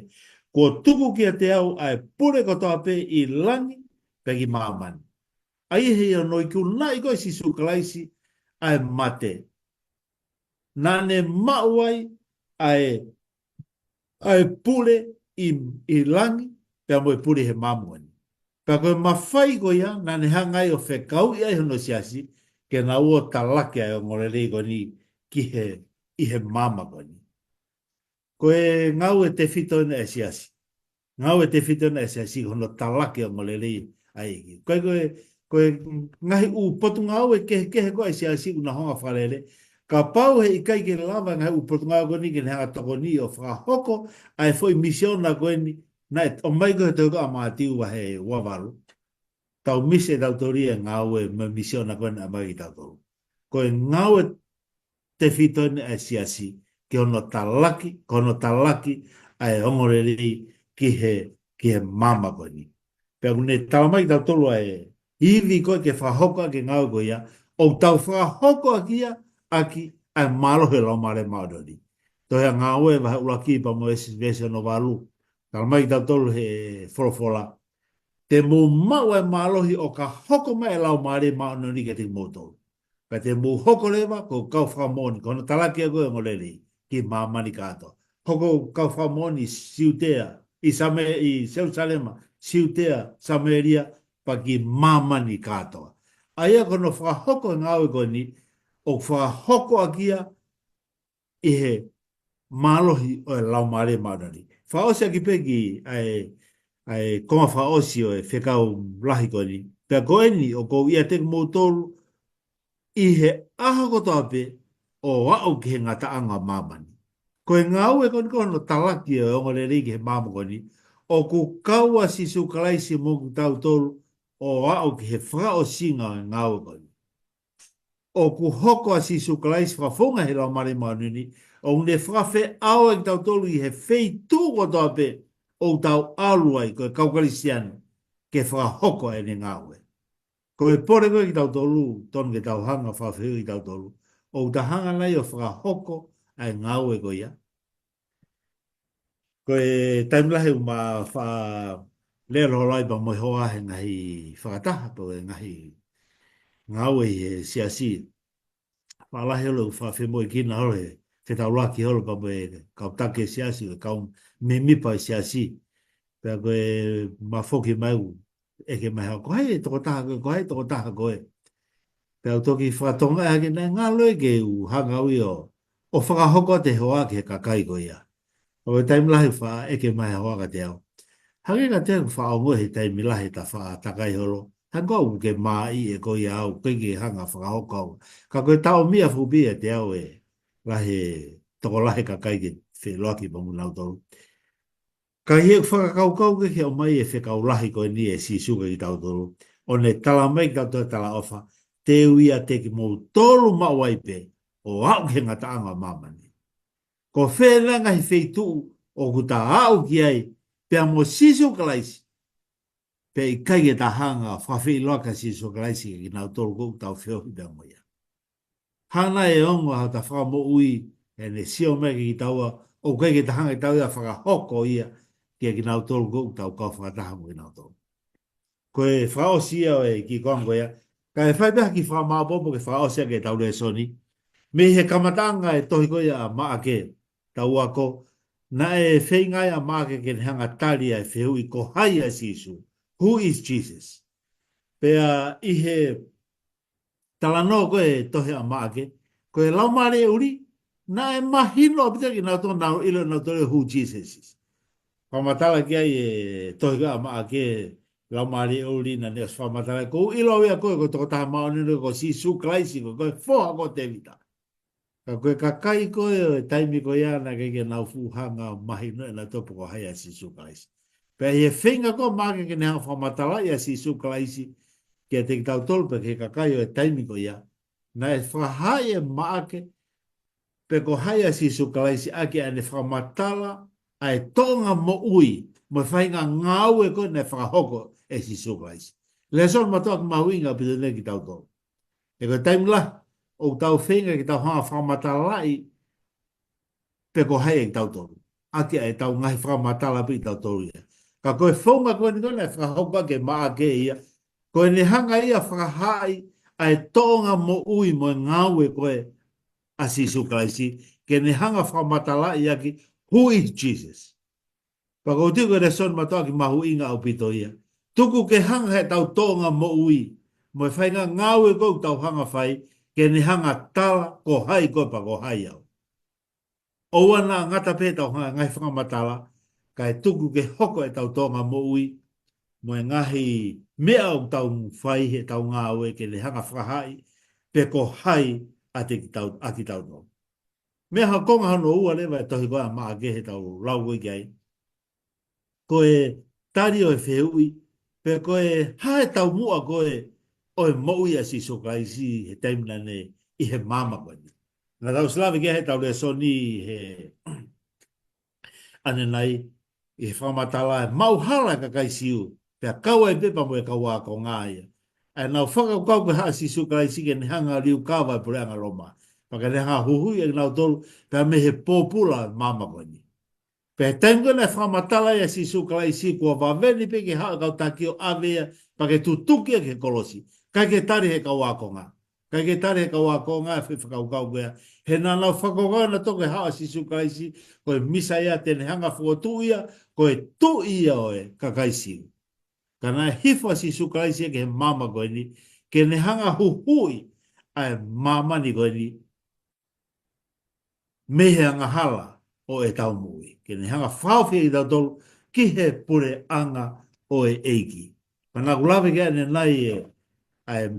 kuo tuku kiate au ʻa e pule kotoa pē ʻi langi pea ki māmani. ʻA ia ʻi hono ikunaʻi ko ē ʻe Sīsū Kalaisi ʻa e mate, naʻa ne maʻu ai ʻa e, ʻa e pule ʻi, ʻi langi, pea mo e pule he māmani ko eni. Pea ko e mafai ko ia, naʻa ne hanga ai ʻo fekauʻi ai hono siasi, ke nau ō ʻo talaki ʻa e ongoongolelei ko eni ki he, ʻi he māmani ko eni. Ko e ngāue tefito ena ʻa e siasi. Ngāue tefito ena ʻa e siasi ko hono talaki e ongoongolelei ʻa e ʻEiki. Ko e, ko e, ko e ngaahi ʻū potungāue kehekehe ko ē ʻa e siasi ʻoku na hanga ʻo fakalele. Kapau he ʻikai ke lava e ngaahi ʻū potungāue ko eni ke ne hanga ʻo tokoni ʻo fakahoko ʻa e foʻi misiona ko eni naʻe ʻomai ko ē he tohi ko ē ʻa Mātiu vahe ua valu, tau misi ʻe tautolu e ngāue mo e misiona ko ē naʻe ʻomai kiate kitautolu. Ko e ngāue tefito eni ʻa e siasi, ki hono talaki, ki hono talaki ʻa e ongoongolelei ki he, ki he māmani ko eni. Pea ʻoku ne talamai kiate kitautolu ʻa e ivi ko ē ke fakahoko ʻaki e ngāue ko ia, ʻoku tau fakahoko ʻaki ia, ʻaki ʻa e mālohi ʻo e Laumālie Māʻoniʻoni. Tohi ʻa Ngāue vahe ʻuluaki pea mo e veesi, veesi hono valu. Talamai kiate kitautolu he folofola, te mou maʻu ʻa e mālohi ʻo ka hoko mai e Laumālie Māʻoniʻoni kiate kimoutolu. Pea te mou hoko leva ko e kau fakamoʻoni, ko hono talaki ʻa e ongoongolelei ki māmani kātoa. Hoko ko e kau fakamoʻoni ʻi Siutea, ʻi Same-, ʻi Selusalema, Siutea, Samēlia, pea ki māmani kātoa. ʻA ia ko hono fakahoko e ngāue ko eni, ʻoku fakahoko ʻaki ia ʻi he mālohi ʻo e Laumālie Māʻoniʻoni. Fakaʻosi ʻaki pē ki ai, ai, konga fakaʻosi ʻo e fekau lahi ko eni. Pea ko eni ʻoku ou ʻiate kimoutolu ʻi he ʻaho kotoa pē ʻo aʻu ki he ngataʻanga ʻo māmani. Ko e ngāue ko eni ko hono talaki e ongoongolelei ki he māmani ko eni, ʻoku kau ʻa Sīsū Kalaisi mo kitautolu ʻo aʻu ki he fakaʻosinga ʻo e ngāue ko eni. ʻOku hoko ʻa Sīsū Kalaisi fakafounga he Laumālie Māʻoniʻoni, ʻoku ne fakafeʻao ʻa kitautolu ʻi he feituʻu kotoa pē ʻoku tau ʻalu ai ko e kau Kalisitiane ke fakahoko ʻene ngāue. Ko e pole ko ē kiate kitautolu, tonu ke tau hanga ʻo fakafehuʻi kiate kitautolu, ʻoku ta hanga nai ʻo fakahoko ʻa e ngāue ko ia? Ko e taimi lahi ʻoku ma faʻa lele holo ai pea mo e hoa he ngaahi fakataha, pea mo e ngaahi ngāue ʻi he siasi. Faʻa lahi holo ʻoku faʻa femoʻuekina holo he fetaulaki holo pea mo e kau taki e siasi, ʻo e kau mēmipa e siasi. Pea ko e ma foki mai ʻoku ʻeke mai ha, ko hai e tokotaha ko ē, ko hai e tokotaha ko ē. Pea u toki fakatokangaʻi hake naʻe ngalo ia ke u hanga au ia ʻo, ʻo fakahoko atu e hoa ki he kakai ko ia. ʻO e taimi lahi faʻa ʻeke mai e hoa kiate au. Hangē kiate au ʻoku faʻa ongo he taimi lahi ʻeta faʻa takai holo. Hangē ʻoku ke mā ʻi he ko ia au, ʻikai ke hanga fakahoko au. Ka ko e taʻomiʻa fupi ʻiate au ʻe lahi, tokolahi kakai ke feʻiloaki pea mo kinautolu. Ka ʻi heʻeku fakakaukau ke ke ʻomai e fekau lahi ko eni ʻe Sīsū kiate kitautolu. ʻO ne tala mai kiate kitautolu e talaʻofa, te u ʻiate kimoutolu maʻu ai pē, ʻo aʻu ki he ngataʻanga ʻo māmani. Ko fē nai e ngaahi feituʻu ʻoku ta aʻu ki ai, pea mo Sīsū Kalaisi. Pea ʻikai ke ta hanga fakafeʻiloaki ʻa Sīsū Kalaisi kiate kinautolu ʻoku tau feohi pea mo ia. Hangē naʻe ongo ʻa hota Fakamoʻui, ʻene sio mai kiate kitaua, ʻoku ʻikai ke ta hanga ʻe kitaua ia ʻo fakahoko ia, kiate kinautolu ʻoku tau kau fakataha mo kinautolu. Ko e fakaʻosi ia ʻo e kiʻi konga ko ia, kae fai pē ha kiʻi fakamāʻopoʻopo ke fakaʻosi ʻaki ʻetau lēsoni. Mei he kamataʻanga e tohi ko ia ʻa Maʻake, tau ako, naʻe feinga ai ʻa Maʻake ke ne hanga tali ʻa e fehuʻi ko hai ʻa Sīsū. Who is Jesus? Pea ʻi he talanoa ko e tohi ʻa Maʻake, ko e Laumālie ʻuli, naʻe mahino ʻaupito kiate kinautolu, nau ʻilo nautolu who Jesus is. Fakamatala ki ai e tohi ko ia ʻa Maʻake, Laumālie ʻuli, naʻa ne ʻosi fakamatala, ʻoku ou ʻilo au ia ko e, ko e tokotaha māʻoniʻoni, ko Sīsū Kalaisi, ko, ko e foha ko Tēvita. Ka ko e kakai ko ē ʻo e taimi ko ia naʻe ʻikai ke nau fuʻu hanga mahinoʻi ʻenautolu pe ko hai ʻa Sīsū Kalaisi. Pea ʻi he feinga ko ē ʻa Maʻake ke ne hanga fakamatalaʻi ʻa Sīsū Kalaisi kiate kitautolu pe ki he kakai ʻo e taimi ko ia, naʻe fakahaaʻi ʻe Maʻake pe ko hai ʻa Sīsū Kalaisi ʻaki ʻene fakamatala ʻa e tōʻonga moʻui mo e faʻahinga ngāue ko ē naʻe fakahoko ʻe Sīsū Kalaisi. Lēsoni mātuʻaki mahuʻinga ʻaupito ʻeni kiate kitautolu. He ko e taimi lahi, ʻoku tau feinga ke tau hanga fakamatalaʻi pe ko hai ʻa kitautolu. ʻAki ʻa ʻetau ngaahi fakamatala pē ʻa kitautolu ia. Ka ko e founga ko eni ko ē naʻe fakahoko ʻaki ʻe Maʻake ia, ko ʻene hanga ia ʻo fakahaaʻi ʻa e tōʻonga moʻui mo e ngāue ko ē ʻa Sīsū Kalaisi, ke ne hanga fakamatalaʻi ʻaki, who is Jesus? Pea ʻoku ou tui ko e lēsoni mātuʻaki mahuʻinga ʻaupito ia. Tuku ke hanga heʻetau tōʻonga moʻui mo e faʻahinga ngāue ko ē ʻoku tau hanga fai, ke ne hanga tala ko hai koe pe ko hai au. ʻOua naʻa ngata pē heʻetau hanga ngaahi fakamatala, kae tuku ke hoko ʻetau tōʻonga moʻui mo e ngaahi meʻa ʻoku tau fai heʻetau ngāue ke ne hanga fakahaaʻi pe ko hai ʻa te kitau, ʻa kitautolu. Meʻa ha konga hono ua leva e tohi ko ē ʻa Maʻake heʻetau lau ko ē ki ai. Ko e tali ʻo e fehuʻi, pe ko e hā e taumuʻa ko ē ʻo e moʻui ʻa Sīsū Kalaisi he taimi naʻa ne ʻi he maama ko eni. Naʻa tau ʻosi lave ki ai heʻetau lēsoni he ʻanenai, ʻi he fakamatala ʻe maʻu hala e kakai Siu, pea kau ai pē pea mo e kau ākonga ia. ʻA ʻenau fakakaukau ko e haʻu ʻa Sīsū Kalaisi ke ne hanga liukava e puleʻanga Loma. Pea ke ne hanga huhuʻi ʻa kinautolu, pea mei he pōpula e maama ko eni. Pea he taimi ko ē naʻe fakamatala ai ʻa Sīsū Kalaisi kuo vave ni pē ke haʻu e kau taki ʻo ʻave ia, pea ke tutuki ia ki he kolosi. ʻIkai ke tali ʻe he kau ākonga. ʻIkai ke tali ʻe he kau ākonga e foʻi fakakaukau ko ia. He naʻa nau fakakaukau nautolu ko e haʻu ʻa Sīsū Kalaisi, ko e Mīsaia te ne hanga fokotuʻu ia, ko e tuʻi ia ʻo e kakai Siu. Ka naʻe hifo ʻa Sīsū Kalaisi ia ki he maama ko eni, ke ne hanga huhuʻi ʻa e māmani ko eni, mei he angahala ʻo ʻetau moʻui. Ke ne hanga fakahaofi kitautolu ki he puleʻanga ʻo e ʻEiki. Pea naʻa ku lave ki ai ʻanenai e, ʻa e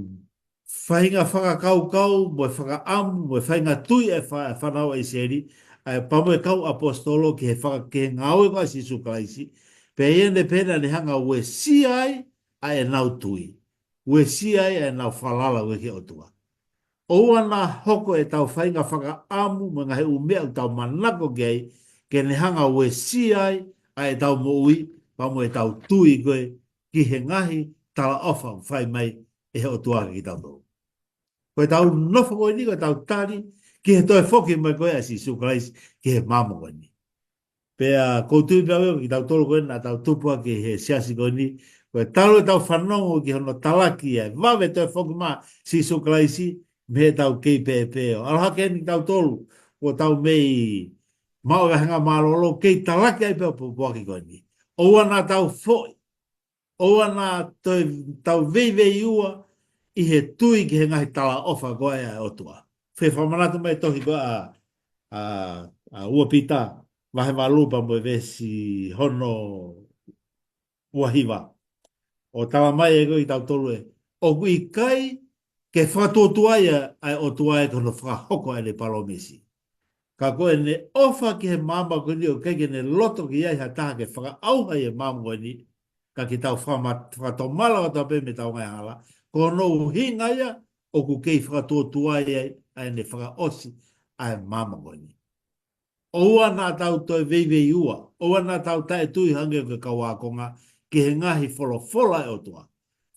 faʻahinga fakakaukau, mo e fakaʻamu, mo e faʻahinga tui e fā-, fānau ʻa ʻIsileli, ʻa e pea mo e kau ʻaposetolo ki he faka-, ki he ngāue ko ē ʻa Sīsū Kalaisi. Pea ʻi heʻene pehē naʻa ne hanga uesia ai ʻa ʻenau tui. Uesia ai ʻa ʻenau falala ko ē ki he ʻOtua. ʻOua naʻa hoko ʻetau faʻahinga fakaʻamu mo e ngaahi ʻū meʻa ʻoku tau manako ki ai, ke ne hanga uesia ai ʻa ʻetau moʻui, pea mo ʻetau tui ko ē ki he ngaahi talaʻofa ʻoku fai mai ʻe he ʻOtua kiate kitautolu. Ko ʻetau nofo ko eni, ko ʻetau tali ki he toe foki mai ko ē ʻa Sīsū Kalaisi ki he maama ko eni. Pea ʻoku ou tui pē au ia ko kitautolu ko ē naʻa tau tupu ʻaki he siasi ko eni, ko e talu ʻetau fanongo ki hono talaki ʻa e vave toe foki mai ʻa Sīsū Kalaisi, mei heʻetau kei pēpē ʻo ʻalu hake eni kitautolu, ʻoku tau mei maʻu e vāhenga mālōlō, kei talaki ai pē ʻa e pōpoaki ko eni. ʻOua naʻa tau foʻi, ʻoua naʻa toe tau veiveiua ʻi he tui ki he ngaahi talaʻofa ko ē ʻa e ʻOtua. Fai fakamanatu mai tohi ko ē ʻa, ʻa, ʻa ua Pita, vahe valu pea mo e veesi hono ua hiva. ʻO tala mai ʻe ko ʻi tautolu ē, ʻoku ʻikai ke fakatuotuai ʻa e ʻOtua ʻi hono fakahoko ʻa ʻene palōmesi. Ka ko ʻene ʻofa ki he māmani ko eni ʻoku ʻikai ke ne loto ki ai ha taha ke fakaʻauha ʻi he māmani ko eni, ka ke tau fakama-, fakatomala ʻo tau pē mei heʻetau ngaahi hala, ko hono ʻuhinga ia ʻoku kei fakatuotuai ai ʻa ʻene fakaʻosi ʻa e māmani ko eni. ʻOua naʻa tau toe veiveiua, ʻoua naʻa tau taʻetui hangē ko e kau ākonga ki he ngaahi folofola ʻa e ʻOtua.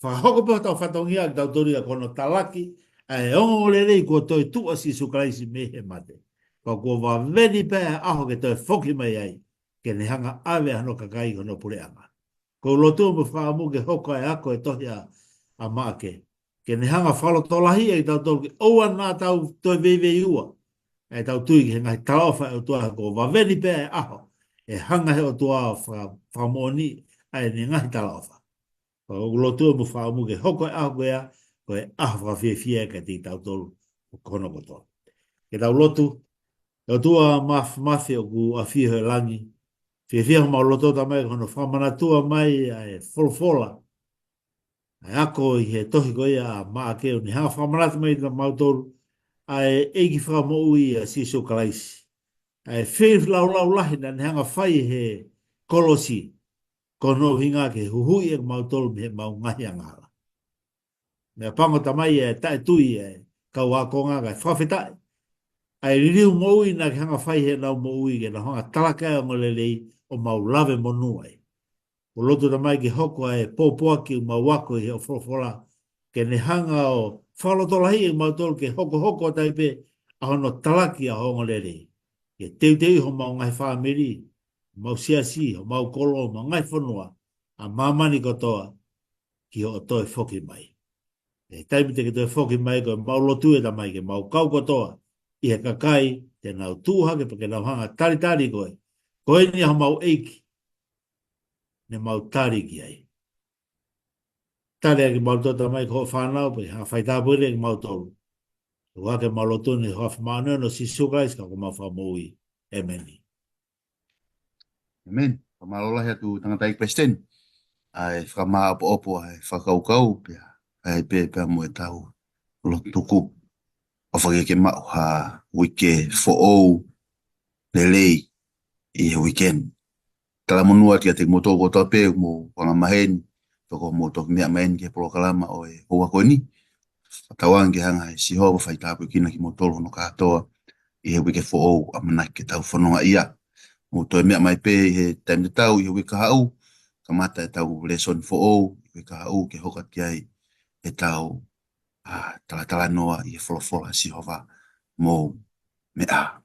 Fakahoko pē hotau fatongia ke tau toli ʻa hono talaki ʻa e ongoongolelei kuo toetuʻu ʻa Sīsū Kalaisi mei he mate. Pea kuo vave ni pē ʻa e ʻaho ke toe foki mai ai, ke ne hanga ʻave ʻa hono kakai ki hono puleʻanga. ʻOku ou lotua mo fakaʻamu ke hoko ʻa e ako ʻo e tohi ʻa, ʻa Maʻake, ke ne hanga fakalotolahiʻi ʻa kitautolu ke ʻoua naʻa tau toe veiveiua ʻa ʻetau tui ki he ngaahi talaʻofa ʻa e ʻOtua, he kuo vave ni pē ʻa e ʻaho ʻe hanga ʻe he ʻOtua ʻo faka-, fakamoʻoniʻi ʻa ʻene ngaahi talaʻofa. ʻOku ou lotua mo fakaʻamu ke hoko ʻa e ako ko ia ko e ʻaho fakafiefia kiate kitautolu ʻo kono kotoa. Ke tau lotu. ʻE ʻOtua Māf-, Māfimafi ʻoku ʻafio ʻi he langi, fiefia homau loto Tamai ko hono fakamanatua mai ʻa e folofola, ʻa e ako ʻi he tohi ko ia ʻa Maʻake, ʻo ne hanga fakamanatu mai kiate kimautolu ʻa e ʻEiki Fakamoʻui ʻa Sīsū Kalaisi, ʻa e feilaulau lahi naʻa ne hanga fai he kolosi, ko hono ʻuhinga ke huhuʻi ʻa kimautolu mei heʻemau ngaahi angahala. Meʻapango Tamai ʻa e taʻetui ʻa e kau ākonga, kae fakafetaʻi ʻa e liliu moʻui naʻa ke hanga fai heʻenau moʻui, ke nau hanga talaki ʻa e ongoongolelei ʻo mau lave monū ai. ʻOku ou lotu Tamai ke hoko ʻa e pōpoaki ʻoku mau ako ʻi hoʻo folofola, ke ne hanga ʻo fakalotolahiʻi ʻa kimautolu ke hokohoko atu ai pē ʻa hono talaki ʻa e ongoongolelei, ke teuteuʻi homau ngaahi fāmili, homau siasi, homau kolo, homau ngaahi fonua, ʻa māmani kotoa, ki hoʻo toe foki mai. ʻI he taimi te ke toe foki mai, ko ʻemau lotu ē Tamai ke mau kau kotoa ʻi he kakai te nau tuʻu hake pea ke nau hanga talitali koe. Ko eni ʻa homau ʻEiki, ne mau tali ki ai. Tali ʻa kimautolu Tamai ko hoʻo fānau, pea ke hanga faitāpuekina kimautolu. Ko ia ʻemau lotu ni ʻi he huafa māʻoniʻoni ʻo Sīsū Kalaisi ko homau Fakamoʻui. ʻĒmeni. ʻĒmeni. Fakamālō lahi atu Tangataʻeiki Palesiteni. ʻA e fakamāʻopoʻopo ʻa e fakakaukau pea, ʻa e pē pea mo ʻetau lotu tuku. ʻOfa ke ke maʻu ha uike foʻou lelei ʻi he uike ni. Talamonū atu kiate kimoutolu kotoa pē ʻoku mou anga maheni, toko mou toki meʻa mai eni ki he polokalama ʻo e houa ko eni. Fakatauange ke hanga ʻe Sihova ʻo faitāpuekina kimoutolu hono kātoa ʻi he uike foʻou ʻamanaki ke tau fononga ai. Mou toe meʻa mai pē ʻi he taimi tatau ʻi he uike kahaʻu, kamata ʻetau lēsoni foʻou ʻi he uike kahaʻu ke hoko atu ki ai ʻetau, ʻa, talatalanoa ʻi he folofola ʻa Sihova. Mou meʻa